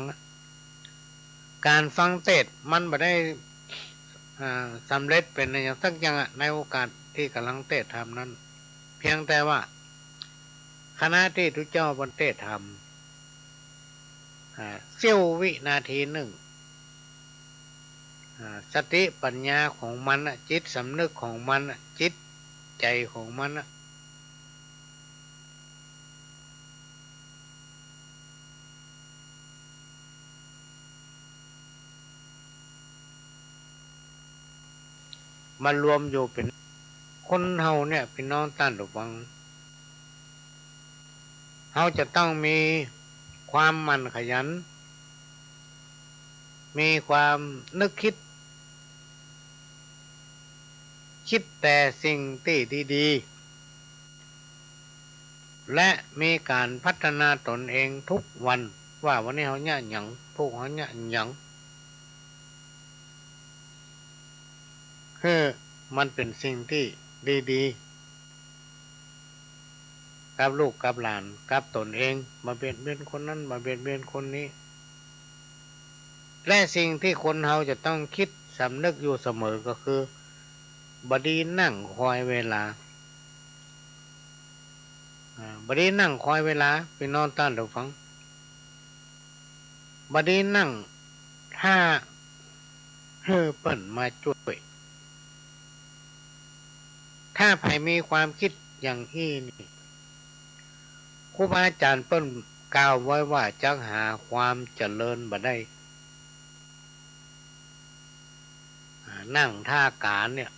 ก๋านฟังเตสน์มันบ่ได้ อ่า สำเร็จเป๋นอะหยังสักอย่างอะ ในโอกาสตี้ก่ำลังเตสน์ธรรมนั้น เพียงแต่ว่า ขณะตี้ตุ๊เจ้าเปิ้นเตสน์ธรรม อ่า เสี้ยววินาทีนึ่ง อ่า สติปัญญาของมันน่ะ จิตสำนึกของมันน่ะ จิตใจ๋ของมันน่ะ มารวมอยู่เป๋น คนเฮาเนี่ย ปี้น้องต้านผู้ฟัง เฮาจะต้องมีความหมั่นขยัน มีความนึกกึ๊ด กึ๊ดแต่สิ่งตี้ดีๆ และมีก๋านพัฒนาตนเองทุกวัน ว่าวันนี้เฮาเยียะหยัง พรุ่งเฮาเยียะหยัง หื้อมันเป๋นสิ่งตี้ดีๆ กับลูกกับหลาน กับตนเอง บ่เบียดเบียนคนนั้น บ่เบียดเบียนคนนี้ และสิ่งตี้คนเฮาจะต้องกึ๊ดสำนึกอยู่เสมอก็คือ บ่ดีนั่งคอยเวลา อ่า บ่ดีนั่งคอยเวลา ปี้น้องต้านผู้ฟัง บ่ดีนั่งถ้าหื้อเปิ้นมาจ้วย ถ้าใผมีความกึ๊ดอย่างอี้นี่ ครูบาอาจ๋ารย์เปิ้นกล่าวไว้ว่าจักหาความเจริญบ่ได้ อ่า นั่งถ้าก๋านเนี่ย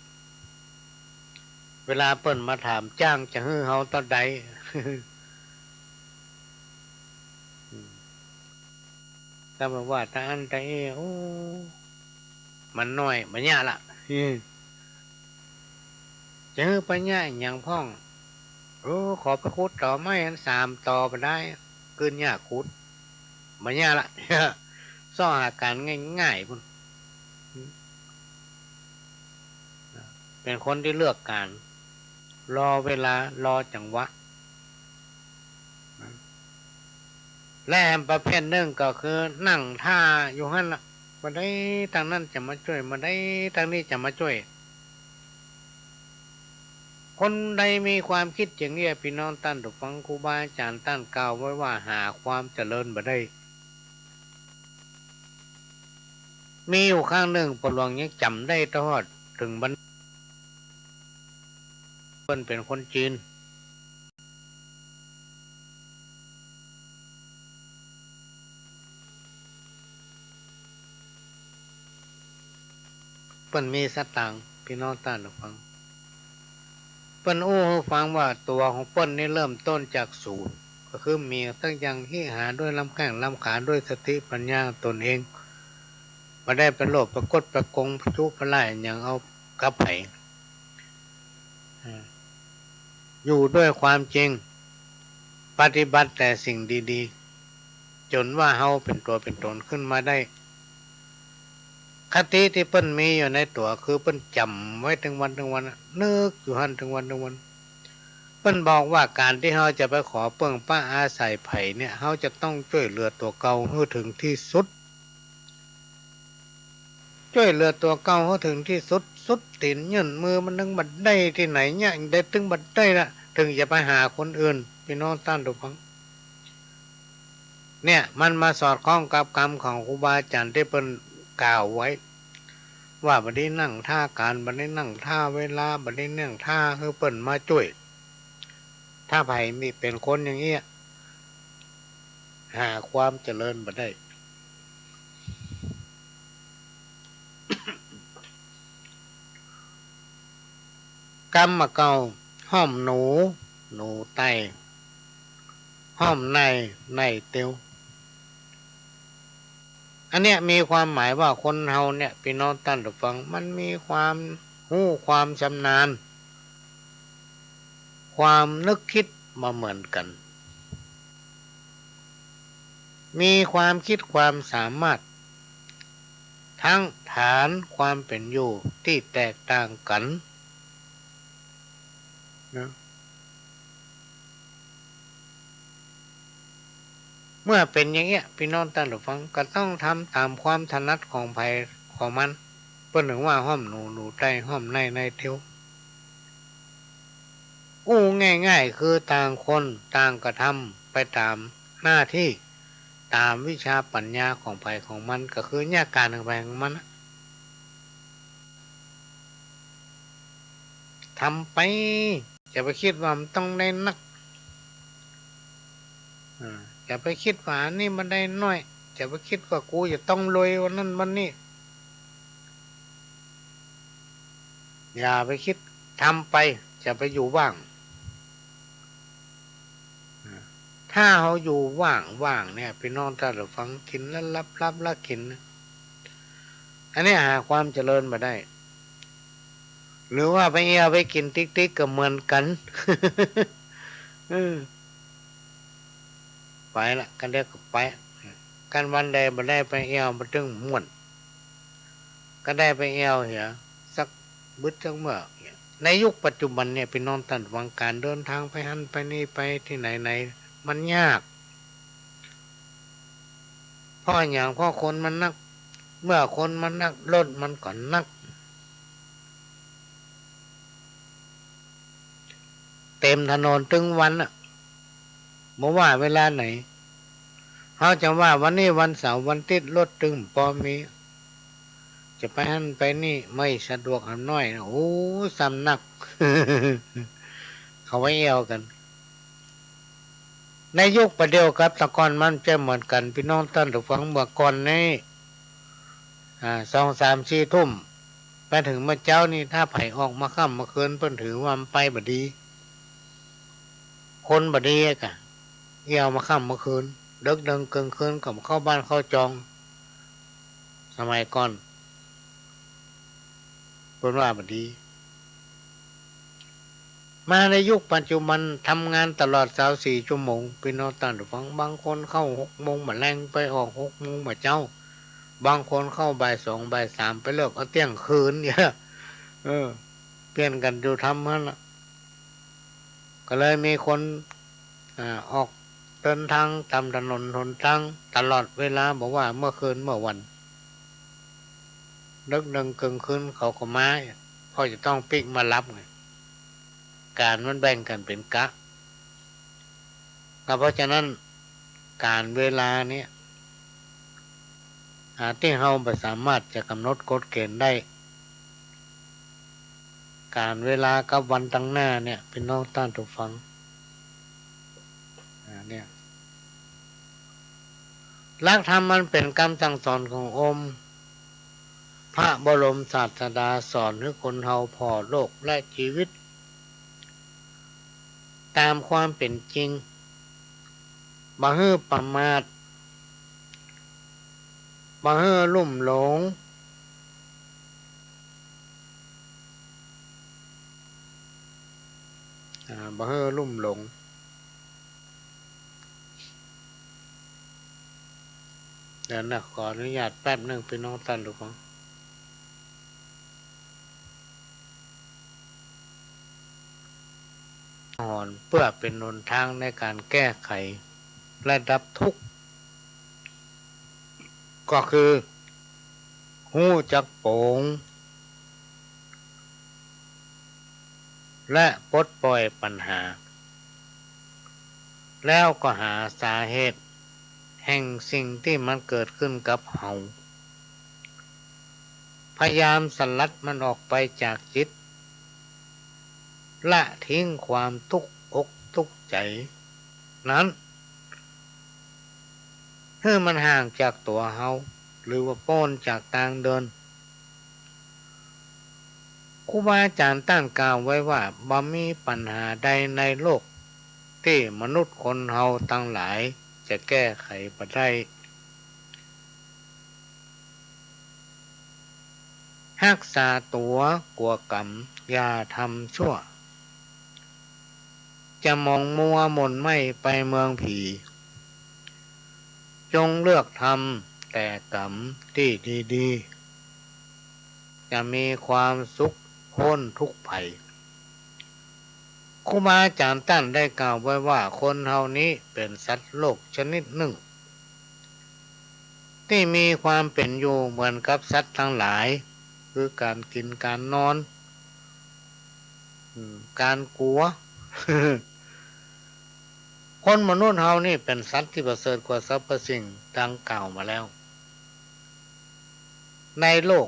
เวลาเปิ้นมาถาม จ้างจะหื้อเฮาเต้าใด อืม ถ้าแบบว่าตาอั้นตาอี้ โอ้ มันน้อย บ่เยียะละ อืม จะหื้อไปเยียะหยังพ่อง เออ ขอไปขุดตอไม้อันสามตอไปได้ กึ๊ดเยียะขุด บ่เยียะละ เซาะหาก๋านง่ายๆ พุ้น เป๋นคนตี้เลือกก๋าน รอเวลา รอจังหวะ และแหมประเภทนึ่งก็คือนั่งถ้าอยู่หั้นละ บ่ได้ตางนั้นจะมาจ้วย บ่ได้ตางนี้จะมาจ้วย คนใดมีความกึ๊ดอย่างเอี้ย ปี้น้องต้านผู้ฟัง ครูบาอาจ๋ารย์ต้านกล่าวไว้ว่าหาความเจริญบ่ได้ มีอยู่ครั้งนึ่ง ป้อหลวงยังจ๋ำได้ตลอดเถิงบัด เปิ้นเป๋นคนจีน เปิ้นมีสตางค์ ปี้น้องต้านผู้ฟัง เปิ้นอู้หื้อฟังว่าตั๋วของเปิ้นนี่เริ่มต้นจากศูนย์ ก็คือมีสักอย่าง ฮิหาด้วยลำแข้งลำขา ด้วยสติปัญญาตนเอง บ่ได้ไปโลภไปกดไปโกงไปจุไปล่ายหยังเอากับใผ อ่า อยู่ด้วยความจริง ปฏิบัติแต่สิ่งดีๆ จ๋นว่าเฮาเป๋นตั๋วเป๋นตนขึ้นมาได้ คติตี้เปิ้นมีอยู่ในตั๋ว คือเปิ้นจ๋ำไว้ตึงวันตึงวันอะ นึกอยู่หั้นตึงวันตึงวัน เปิ้นบอกว่าก๋านตี้เฮาจะไปขอเปิ้งป๊าอาศัยใผเนี่ย เฮาจะต้องจ้วยเหลือตั๋วเก่าหื้อเถิงตี้สุด จ้วยเหลือตั๋วเก่าหื้อเถิงตี้สุด สุดตี๋นยื่นมือมันตึงบ่ได้ตี้ไหนเนี่ย ได้ตึงบ่ได้ละ เถิงจะไปหาคนอื่น ปี้น้องต้านผู้ฟัง เนี่ย มันมาสอดคล้องกับกำของครูบาอาจ๋ารย์ตี้เปิ้นกล่าวไว้ ว่าบ่ดีนั่งถ้าก๋าน บ่ดีนั่งถ้าเวลา บ่ดีนั่งถ้าหื้อเปิ้นมาจ้วย ถ้าใผมีเป๋นคนอย่างเอี้ย หาความเจริญบ่ได้ กำบ่าเก่า ห้อมหนู หนูไต้ ห้อมไน่ ไน่เตียว อันเนี้ยมีความหมายว่าคนเฮาเนี่ย ปี้น้องต้านผู้ฟัง มันมีความฮู้ความชำนาญ ความนึกกึ๊ดบ่เหมือนกั๋น มีความกึ๊ดความสามารถ ทั้งฐานความเป๋นอยู่ตี้แตกต่างกั๋น นะ เมื่อเป๋นอย่างเอี้ย ปี้น้องต้านผู้ฟัง ก็ต้องทำต๋ามความถนัดของใผของมัน เปิ้นเถิงว่าห้อมหนู หนูไต้ ห้อมไน่ ไน่เตียว อู้ง่ายๆ คือต่างคนต่างกระทำไปต๋ามหน้าตี้ ต๋ามวิชาปัญญาของใผของมัน ก็คือเยียะก๋านของใผของมันนะ ทำไป จะไปกึ๊ดว่ามันต้องได้นัก อ่า จะไปกึ๊ดว่าอันนี้มันได้น้อย จะไปกึ๊ดว่ากูจะต้องรวยวันนั้นวันนี้ อย่าไปกึ๊ด ทำไป จะไปอยู่ว่าง อ่า ถ้าเฮาอยู่ว่างๆ เนี่ย ปี้น้องต้านผู้ฟัง กิ๋นแล้วหลับ หลับแล้วกิ๋นนะ อันนี้หาความเจริญบ่ได้ หรือว่าไปเอี่ยวไปกิ๋นติ๊กๆ ก็เหมือนกั๋น เออ ไปละ กาเดียวก็ไป กาวันใดบ่ได้ไปเอี่ยว บ่ตึงม่วน ก็ได้ไปเอี่ยวเหีย สักบึดสักเมื่อ ในยุคปัจจุบันเนี่ย ปี้น้องต้านผู้ฟัง ก๋านเดินตางไปหั้นไปนี่ ไปตี้ไหนๆ มันยาก เพราะหยัง เพราะคนมันนัก เมื่อคนมันนัก รถมันก็นัก เต๋มถนนตึงวันน่ะ บ่ว่าเวลาไหน เฮาจะว่าวันนี้วันเสาร์วันอาทิตย์ รถตึงปอมี จะไปหั้นไปนี่ไม่สะดวกหำน้อยนะ โอ้ ซ้ำนัก เขาว่าแอ่วกั๋น ในยุคบ่าเดี่ยวกับแต่ก่อนมันจะเหมือนกั๋น ปี้น้องต้านผู้ฟัง เมื่อก่อนนี้ อ่า สอง สาม สี่ทุ่ม ไปเถิงเมื่อเจ๊านี่ ถ้าใผออกมาค่ำมาคืน เปิ้นถือว่ามันไปบ่ดี คนบ่ดีอะกะ แอ่วมาค่ำมาคืน เดิ็กเดินเกิ่งคืนก็บ่เข้าบ้านเข้าจอง สมัยก่อน เปิ้นว่าบ่ดี มาในยุคปัจจุบันทำงานตลอดซาวสี่ชั่วโมง ปี้น้องต้านผู้ฟัง บางคนเข้าหกโมงบ่าแลง ไปออกหกโมงบ่าเจ๊า บางคนเข้าบ่ายสองบ่ายสาม ไปเลิกเอาเตี้ยงคืนเนี่ย เออ เปลี่ยนกั๋นอยู่ทำหั้นละ ก็เลยมีคน อ่า ออกเดินตางต๋ามถนนหนตางตลอดเวลา บ่ว่าเมื่อคืนเมื่อวัน เดิ็กเดินเกิ่งคืนเขาก็มา เพราะจะต้องปิ๊กมาฮับไง ก๋านมันแบ่งกั๋นเป๋นกะ ก็เพราะฉะนั้นก๋านเวลาเนี่ย อ่า ตี้เฮาบ่สามารถจะก๋ำหนดกฎเกณฑ์ได้ ก๋านเวลากับวันตังหน้าเนี่ย ปี้น้องต้านผู้ฟัง อ่า เนี่ย หลักธรรมมันเป๋นกำสั่งสอนขององค์พระบรมศาสดา สอนหื้อคนเฮาผ่อโลกและจีวิต ต๋ามความเป๋นจริง บ่หื้อประมาท บ่หื้อลุ่มหลง อ่า บ่หื้อลุ่มหลง เดี๋ยวนะ ขออนุญาตแป๊บหนึ่ง ปี้น้องต้านผู้ฟัง หอน เปื้อเป๋นหนตางในก๋านแก้ไขและดับทุกข์ ก็คือ ฮู้จักป๋ง และปลดปล่อยปัญหา แล้วก็หาสาเหตุแห่งสิ่งตี้มันเกิดขึ้นกับเฮา พยายามสลัดมันออกไปจากจิต ละทิ้งความตุ๊กอกตุ๊กใจ๋นั้น หื้อมันห่างจากตั๋วเฮา หรือว่าป๊นจากตางเดิน ครูบาอาจ๋ารย์ต้านกล่าวไว้ว่า บ่มีปัญหาใดในโลกตี้มนุษย์คนเฮาตังหลายจะแก้ไขบ่ได้ ฮักษาตั๋วกั๋วกรรม อย่าทำชั่ว จะหมองมัวหม่นไหม้ไปเมืองผี จงเลือกทำแต่กรรมตี้ดีๆ จะมีความสุขป๊นทุกข์ภัย ครูบาอาจ๋ารย์ต้านได้กล่าวไว้ว่า คนเฮานี้เป๋นสัตว์โลกชนิดนึ่ง ตี้มีความเป๋นอยู่เหมือนกับสัตว์ตังหลาย คือก๋านกิ๋นก๋านนอน อืม ก๋านกั๋ว คนมนุษย์เฮานี่เป๋นสัตว์ตี้ประเสริฐกว่าสรรพสิ่งดังกล่าวมาแล้ว ในโลก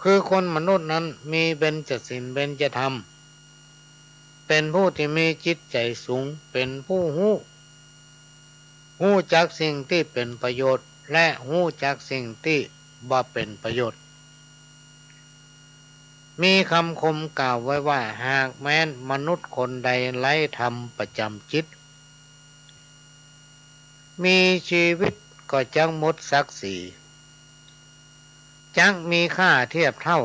คือคนมนุษย์นั้นมีเบญจศีลเบญจธรรม เป๋นผู้ตี้มีจิตใจ๋สูง เป๋นผู้ฮู้ ฮู้จักสิ่งตี้เป๋นประโยชน์ และฮู้จักสิ่งตี้บ่เป๋นประโยชน์ มีกำคมกล่าวไว้ว่า หากแม้นมนุษย์คนใดไร้ธรรมประจ๋ำจิต มีจีวิตก็จักหมดศักดิ์ศรี จักมีค่าเทียบเต้า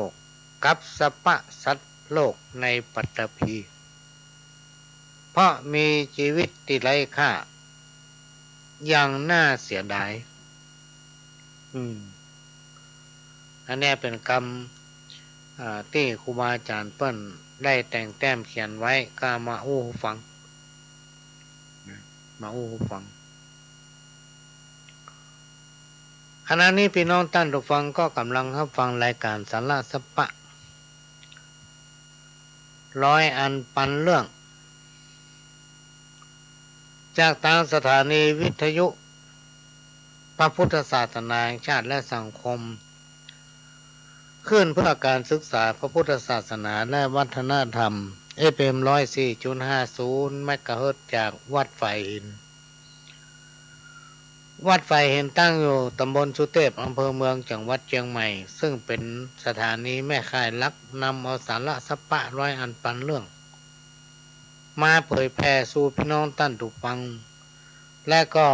กับสรรพสัตว์โลกในปัตตภี เพราะมีจีวิตตี้ไร้ค่า อย่างน่าเสียดาย อืม อันเนี้ยเป๋นกำ อ่า ตี้ครูบาอาจ๋ารย์เปิ้นได้แต่งแต้มเขียนไว้ ก็เอามาอู้หื้อฟัง นะ มาอู้หื้อฟัง ขณะนี้ปี้น้องต้านผู้ฟังก็ก่ำลังฮับฟังรายก๋านสาระสะปะ ร้อยอันปันเรื่อง จากตางสถานีวิทยุพระพุทธศาสนาแห่งชาติและสังคม คลื่นเพื่อการศึกษาพระพุทธศาสนาและวัฒนธรรม เอฟเอ็ม ร้อยสี่จุดห้าศูนย์ เมกะเฮิรตซ์ จากวัดฝายหิน วัดฝายหินตั้งอยู่ตำบลสุเตพ อำเภอเมือง จังหวัดเจียงใหม่ ซึ่งเป๋นสถานีแม่ข่ายหลัก นำเอาสาระสะปะร้อยอันปันเรื่อง มาเผยแผ่สู่ปี้น้องต้านผู้ฟัง และก็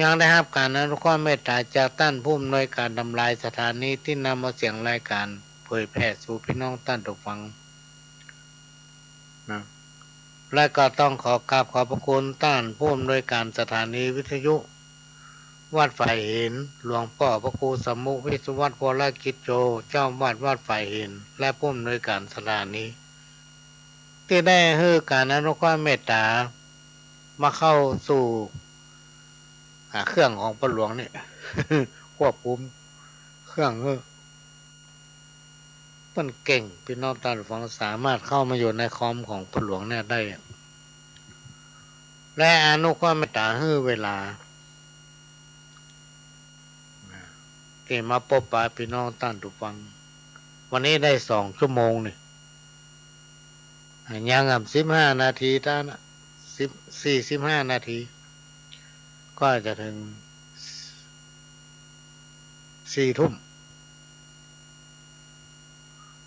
ยังได้ฮับก๋านอนุเคราะห์เมตต๋าจากต้านผู้อำนวยก๋านตำรายสถานีตี้นำเอาเสียงรายก๋านเผยแผ่สู่ปี้น้องต้านผู้ฟังนะ และก็ต้องขอกราบขอบพระคุณต้านผู้อำนวยก๋านสถานีวิทยุวัดฝายหิน หลวงป้อพระครูสมุห์ วิศวัตร วรกิจโจ เจ้าอาวาสวัดฝายหิน และผู้อำนวยก๋านสถานี ตี้ได้หื้อก๋านอนุเคราะห์เมตต๋ามาเข้าสู่ อ่า เครื่องของป้อหลวงนี่ ควบคุมเครื่องหื้อ เปิ้นเก่ง ปี้น้องต้านผู้ฟัง สามารถเข้ามาอยู่ในคอมของป้อหลวงเนี่ยได้ และอนุเคราะห์เมตต๋าหื้อเวลา ตี้มาปบปะปี้น้องต้านผู้ฟัง วันนี้ได้สองชั่วโมงนี่ อ่า ยังอ่ะ สิบห้านาทีเต้านั้น สิบ สี่สิบห้านาที ก็จะเถิงสี่ทุ่ม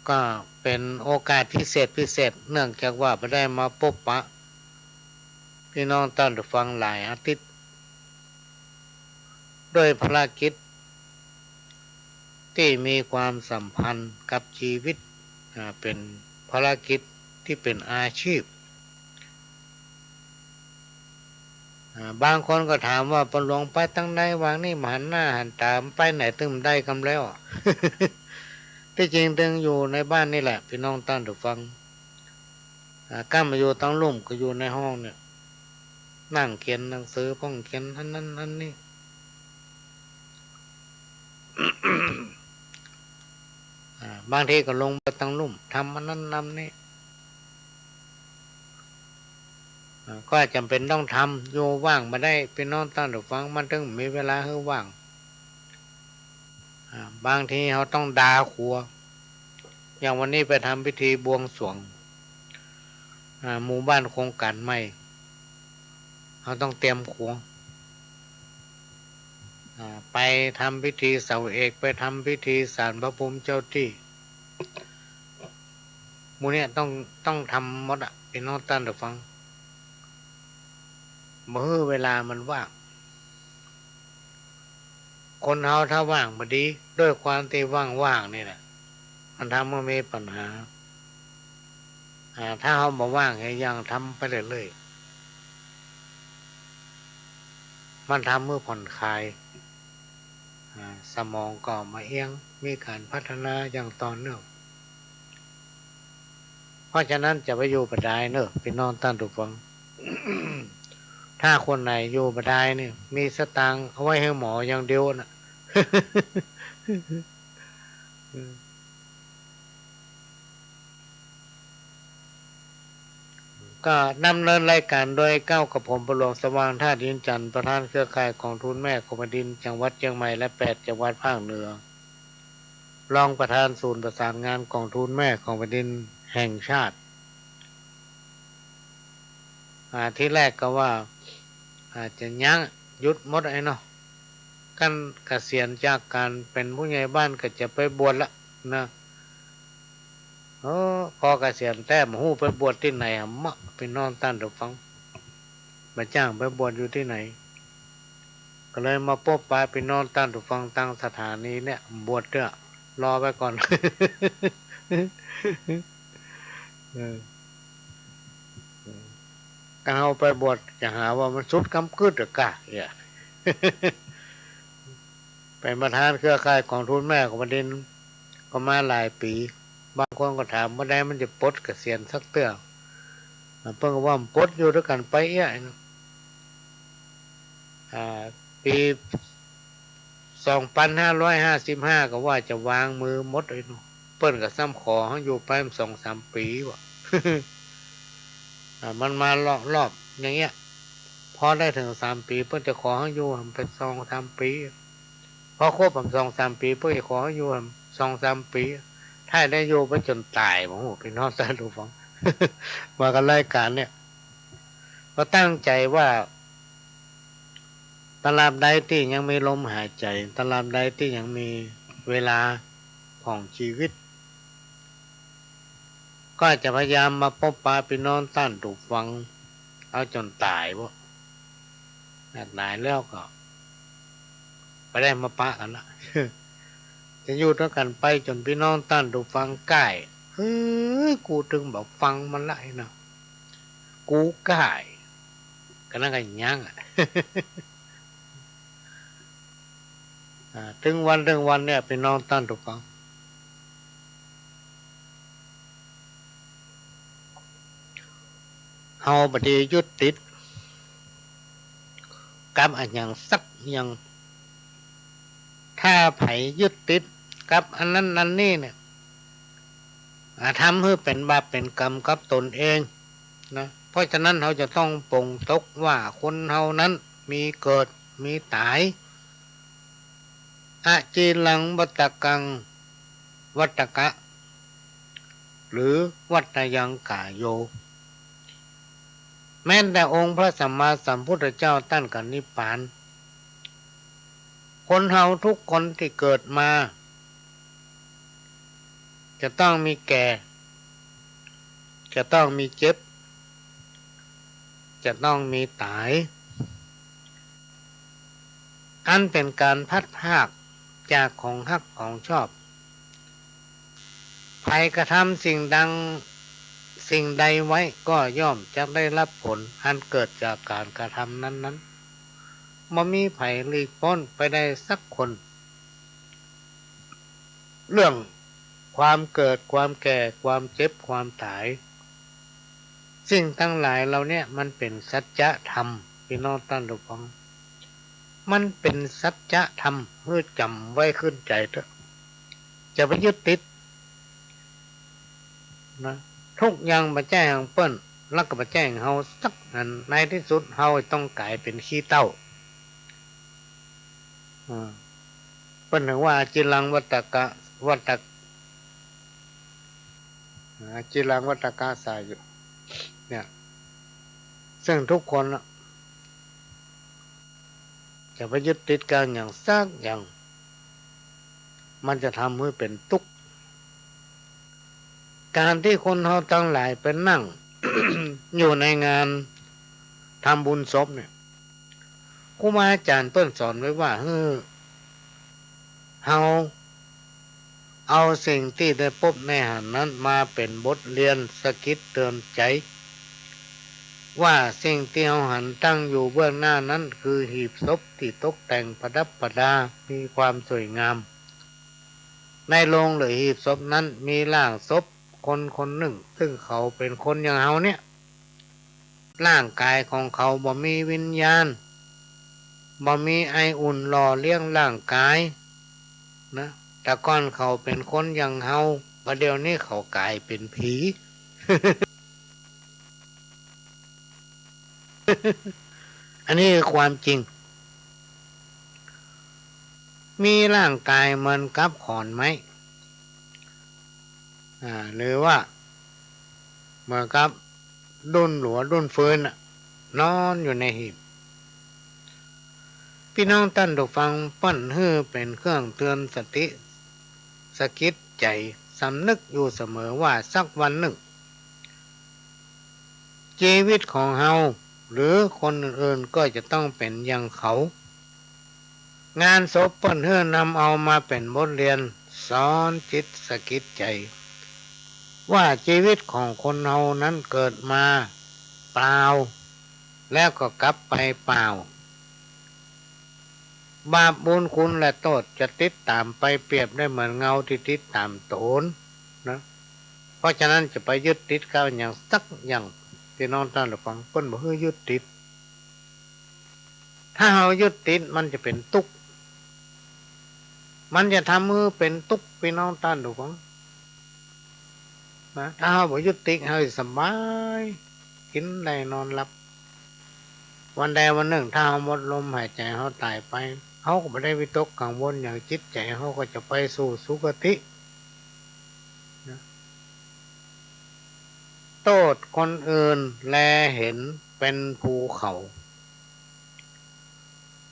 ก็เป๋นโอกาสพิเศษพิเศษ เนื่องจากว่าบ่ได้มาปบปะปี้น้องต้านผู้ฟังหลายอาทิตย์ ด้วยภารกิจตี้มีความสัมพันธ์กับชีวิต อ่า เป๋นภารกิจตี้เป๋นอาชีพ อ่า บางคนก็ถามว่า ป้อหลวงไปตางใด วางนี้บ่หันหน้าหันต๋า ไปไหนตึงได้กำแล้ว ตี้จริงตึงอยู่ในบ้านนี่แหละ ปี้น้องต้านผู้ฟัง อ่า ก้ำบ่อยู่ตางลุ่มก็อยู่ในห้องเนี่ย นั่งเขียนหนังสือพ่อง เขียนอันนั้นอันนี้ อ่า บางทีก็ลงไปตางลุ่ม ทำอันนั้นทำนี้ อ่า ก็จ๋ำเป๋นต้องทำ อยู่ว่างบ่ได้ ปี้น้องต้านผู้ฟัง มันตึงมีเวลาหื้อว่าง อ่า บางทีเฮาต้องดาครัว อย่างวันนี้ไปทำพิธีบวงสรวง อ่า หมู่บ้านโครงก๋านใหม่ เฮาต้องเตรียมครัว อ่า ไปทำพิธีเสาเอก ไปทำพิธีศาลพระภูมิเจ้าตี้ หมู่เนี่ยต้อง ต้องทำหมดอะ ปี้น้องต้านผู้ฟัง บ่หื้อเวลามันว่าง คนเฮาถ้าว่างบ่ดี ด้วยความตี้ว่างๆ นี่แหละ มันทำหื้อมีปัญหา อ่า ถ้าเฮาบ่ว่าง เฮายังทำไปเรื่อยๆ มันทำหื้อผ่อนคลาย อ่า สมองก็บ่เอี้ยง มีก๋านพัฒนาอย่างต่อเนื่อง เพราะฉะนั้นจะไปอยู่บ่ดายเน่อ ปี้น้องต้านผู้ฟัง ถ้าคนไหนอยู่บ่ดายนี่ มีสตางค์เอาไว้หื้อหมออย่างเดียวน่ะ ก็ดำเนินรายการโดยเก้ากับผม ป้อหลวงสว่าง ธาตุหินจันทร์ ประธานเครือข่ายกองทุนแม่ของแผ่นดิน จังหวัดเจียงใหม่ และแปดจังหวัดภาคเหนือ รองประธานศูนย์ประสานงานกองทุนแม่ของแผ่นดินแห่งชาติ อ่า ทีแรกก็ว่า อาจจะยั้ง หยุดหมดไอ้เนาะ คันเกษียณจากก๋านเป๋นผู้ใหญ่บ้านก็จะไปบวชละนะ เออ พอเกษียณแต๊บ่ฮู้ไปบวชตี้ไหนอะเมาะ ปี้น้องต้านผู้ฟัง บ่จ้างไปบวชอยู่ตี้ไหน ก็เลยมาปบปะปี้น้องต้านผู้ฟังตางสถานีเนี่ย บวชเต๊อะ รอไปก่อน เออ ถ้าเฮาไปบวชจะหาว่ามันสุดกำกึ๊ดอะกะ เนี่ย เป๋นประธานเครือข่ายกองทุนแม่ของแผ่นดินก็มาหลายปี๋ บางคนก็ถามว่า บ่ดายมันจะปลดเกษียณสักเตื้อ เปิ้นก็ว่ามันปลดอยู่ ตวยกั๋นไปเอี้ย อ่า ปี๋ สองปันห้าร้อยห้าสิบห้า ก็ว่าจะวางมือหมดไอ้หนู เปิ้นก็ซ้ำขอเฮาอยู่ไปสองสามปี๋วะ อ่า มันมาเลาะรอบอย่างเงี้ย พอได้เถิงสามปี๋ เปิ้นจะขอเฮาอยู่แหมไปสองสามปี๋ พอครบแหมสองสามปี๋ เปิ้นจะขอเฮาอยู่แหมสองสามปี๋ ถ้าได้อยู่ไปจ๋นต๋าย โอ้โห ปี้น้องต้านผู้ฟัง ว่ากั๋นรายก๋านเนี่ย ก็ตั้งใจ๋ว่า ตราบใดตี้ยังมีลมหายใจ๋ ตราบใดตี้ยังมีเวลาของจีวิต ก็จะพยายามมาปบปะปี้น้องต้านผู้ฟัง เอาจ๋นต๋ายเว้ย ต๋ายแล้วก็ บ่ได้มาปะกั๋นละ จะอยู่ตวยกั๋นไปจ๋นปี้น้องต้านผู้ฟังก้าย เฮ้ย กูตึงบ่ฟังมันละไอ้เนาะ กูก้าย ก็นั่นก็ยังอะ อ่า เถิงวัน เถิงวันเนี่ย ปี้น้องต้านผู้ฟัง เฮาบ่ดียึดติดกับอะหยังสักอย่าง ถ้าใผยึดติดกับอันนั้นอันนี้เนี่ย อ่า ทำหื้อเป๋นบาปเป๋นก๋รรมกับตนเองนะ เพราะฉะนั้นเฮาจะต้องปลงตกว่าคนเฮานั้นมีเกิดมีต๋าย อจีรังวัฏฏะกัง วัฏฏะกะ หรือวัฏฏะยังกาโย แม้แต่องค์พระสัมมาสัมพุทธเจ้าต้านก็นิพพาน คนเฮาทุกคนตี้เกิดมา จะต้องมีแก่ จะต้องมีเจ็บ จะต้องมีต๋าย อันเป๋นก๋านพลัดพรากจากของฮักของชอบ ใผกระทำสิ่งดัง สิ่งใดไว้ก็ย่อมจะได้รับผลอันเกิดจากก๋านกระทำนั้นๆ บ่มีใผหลีกป๊นไปได้สักคน เรื่องความเกิด ความแก่ ความเจ็บ ความต๋าย สิ่งตังหลายเหล่าเนี้ยมันเป๋นสัจธรรม ปี้น้องต้านผู้ฟัง มันเป๋นสัจธรรม หื้อจ๋ำไว้ขึ้นใจ๋เต๊อะ จะไปยึดติดนะ ทุกอย่างบ่ใจ้ของเปิ้น แล้วก็บ่ใจ้ของเฮาสักอัน ในตี้สุดเฮาต้องก๋ายเป๋นขี้เถ้า อ่า เปิ้นเถิงว่า อจีรังวัฏฏะกะ วัฏฏะ อจีรังวัฏฏะกะสายุ เนี่ย ซึ่งทุกคนน่ะ จะไปยึดติดกับอะหยังสักอย่าง มันจะทำหื้อเป๋นตุ๊กข์ ก๋านตี้คนเฮาตังหลายไปนั่ง อยู่ในงานทำบุญศพเนี่ย ครูบาอาจ๋ารย์เปิ้นสอนไว้ว่า หื้อเฮาเอาสิ่งตี้ได้ปบในหั้นนั้นมาเป๋นบทเรียนสะกิดเตือนใจ๋ ว่าสิ่งตี้เฮาหันตั้งอยู่เบื้องหน้านั้นคือหีบศพตี้ตกแต่งประดับประดา มีความสวยงาม ในโลงหรือหีบศพนั้นมีร่างศพคนคนนึ่ง ซึ่งเขาเป๋นคนอย่างเฮาเนี่ย ร่างก๋ายของเขาบ่มีวิญญาณ บ่มีไออุ่นหล่อเลี้ยงร่างก๋ายนะ แต่ก่อนเขาเป๋นคนอย่างเฮา บ่าเดี่ยวนี้เขาก๋ายเป๋นผี อันนี้คือความจริง มีร่างก๋ายเหมือนกับขอนไม้ อ่า หรือว่าเหมือนกับดุ้นหลัวดุ้นฟืนน่ะ นอนอยู่ในหีบ ปี้น้องต้านผู้ฟัง เปิ้นหื้อเป๋นเครื่องเตือนสติ สะกิดใจ๋ สำนึกอยู่เสมอว่าสักวันนึ่ง จีวิตของเฮาหรือคนอื่นๆ ก็จะต้องเป๋นอย่างเขา งานศพเปิ้นหื้อนำเอามาเป๋นบทเรียนสอนจิตสะกิดใจ๋ ว่าจีวิตของคนเฮานั้นเกิดมาเปล่า แล้วก็กลับไปเปล่า บาปบุญคุณและโต้ษจะติดต๋ามไปเปรียบได้เหมือนเงาตี้ติดต๋ามโตนนะ เพราะฉะนั้นจะไปยึดติดกับอะหยังสักอย่าง ปี้น้องต้านผู้ฟัง เปิ้นบ่หื้อยึดติด ถ้าเฮายึดติดมันจะเป๋นตุ๊กข์ มันจะทำหื้อเป๋นตุ๊กข์ ปี้น้องต้านผู้ฟัง นะ ถ้าเฮาบ่ยึดติด เฮาสบาย กิ๋นได้นอนหลับ วันใดวันนึ่ง ถ้าเฮาหมดลมหายใจ๋ เฮาต๋ายไป เฮาก็บ่ได้วิตกกังวลหยัง จิตใจ๋เฮาก็จะไปสู่สุคติ นะ โต้ษคนอื่นแลเห็นเป๋นภูเขา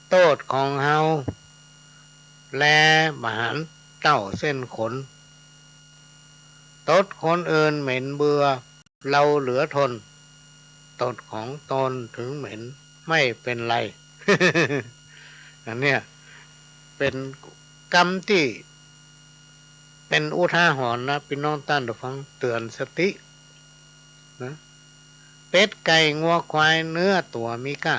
โต้ษของเฮาแลบ่หันเต้าเส้นขน ตดคนอื่นเหม็นเบื่อ เฮาเหลือทน ตดของตนถึงเหม็นไม่เป๋นไร อันเนี้ยเป๋นกำตี้เป๋นอุทาหรณ์นะ ปี้น้องต้านผู้ฟัง เตื๋อนสติ นะ เป็ดไก่งัวควายเนื้อตั๋วมีก้า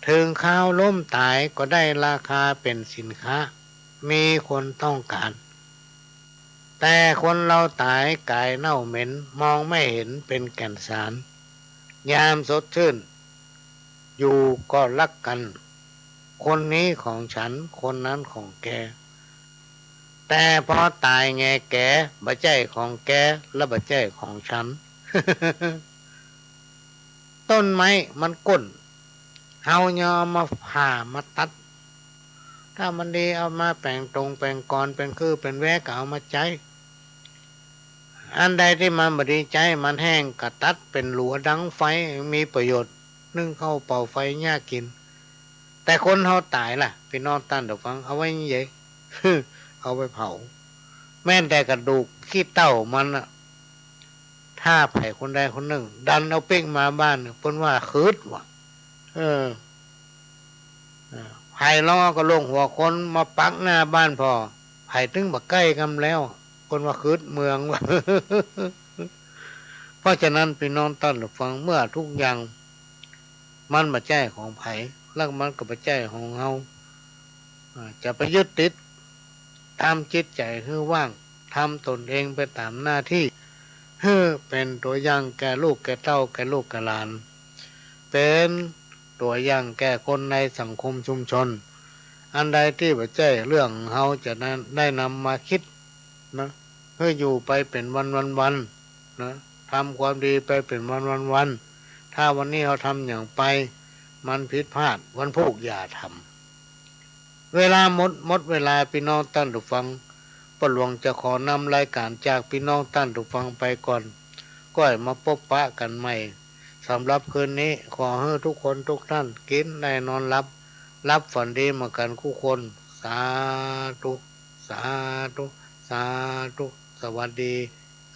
เถิงคราวล้มต๋ายก็ได้ราคาเป๋นสินค้า มีคนต้องก๋าน แต่คนเฮาต๋ายก๋ายเน่าเหม็น มองไม่เห็นเป๋นแก่นสาร ยามสดชื่นอยู่ก็ฮักกั๋น คนนี้ของฉัน คนนั้นของแก แต่ปอต๋ายแงแก๋ บ่ใจ้ของแก และบ่ใจ้ของฉัน ต้นไม้มันก้น เฮายังเอามาผ่ามาตัด ถ้ามันดีเอามาแป๋งตรงแป๋งกร เป๋นคือเป๋นแวก็เอามาใจ๊ อันใดตี้มันบ่ดีใจ๊ มันแห้งก็ตัดเป๋นหลัวดังไฟ มีประโยชน์ นึ่งข้าวเป่าไฟหญ้ากิ๋น แต่คนเฮาต๋ายล่ะ ปี้น้องต้านผู้ฟัง เอาไว้ใหญ่ เอาไว้เผา แม้แต่กระดูกขี้เถ้ามันน่ะ ถ้าใผคนใดคนนึ่ง ดันเอาปิ๊กมาบ้าน เปิ้นว่าคืดว่ะ เออ เออ ใผลองเอากะโหลกหัวคนมาปักหน้าบ้านผ่อ ใผตึงบ่ใก้กำแล้ว เปิ้นว่าคืดเมืองว่ะ เพราะฉะนั้นปี้น้องต้านผู้ฟัง เมื่อทุกอย่างมันบ่ใจ้ของใผ แล้วมันก็บ่ใจ้ของเฮา อ่า จะไปยึดติด ทำจิตใจ๋หื้อว่าง ทำตนเองไปต๋ามหน้าตี้ หื้อเป๋นตั๋วอย่างแก่ลูกแก่เต้า แก่ลูกแก่หลาน เป๋นตั๋วอย่างแก่คนในสังคมชุมชน อันใดตี้บ่ใจ้เรื่องเฮาจะได้นำมาคิดนะ หื้ออยู่ไปเป๋นวันๆๆ นะ ทำความดีไปเป๋นวันๆๆ ถ้าวันนี้เฮาทำหยังไป มันผิดพลาด วันพูกอย่าทำ เวลาหมด หมดเวลา ปี้น้องต้านผู้ฟัง ป้อหลวงจะขอนำรายก๋านจากปี้น้องต้านผู้ฟังไปก่อน ก้อยมาปบปะกั๋นใหม่ สำหรับคืนนี้ ขอหื้อทุกคนทุกท่าน กิ๋นได้นอนหลับ หลับฝันดีเหมือนกั๋นกู้คน สาธุ สาธุ สาธุ สวัสดี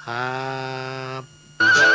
ครับ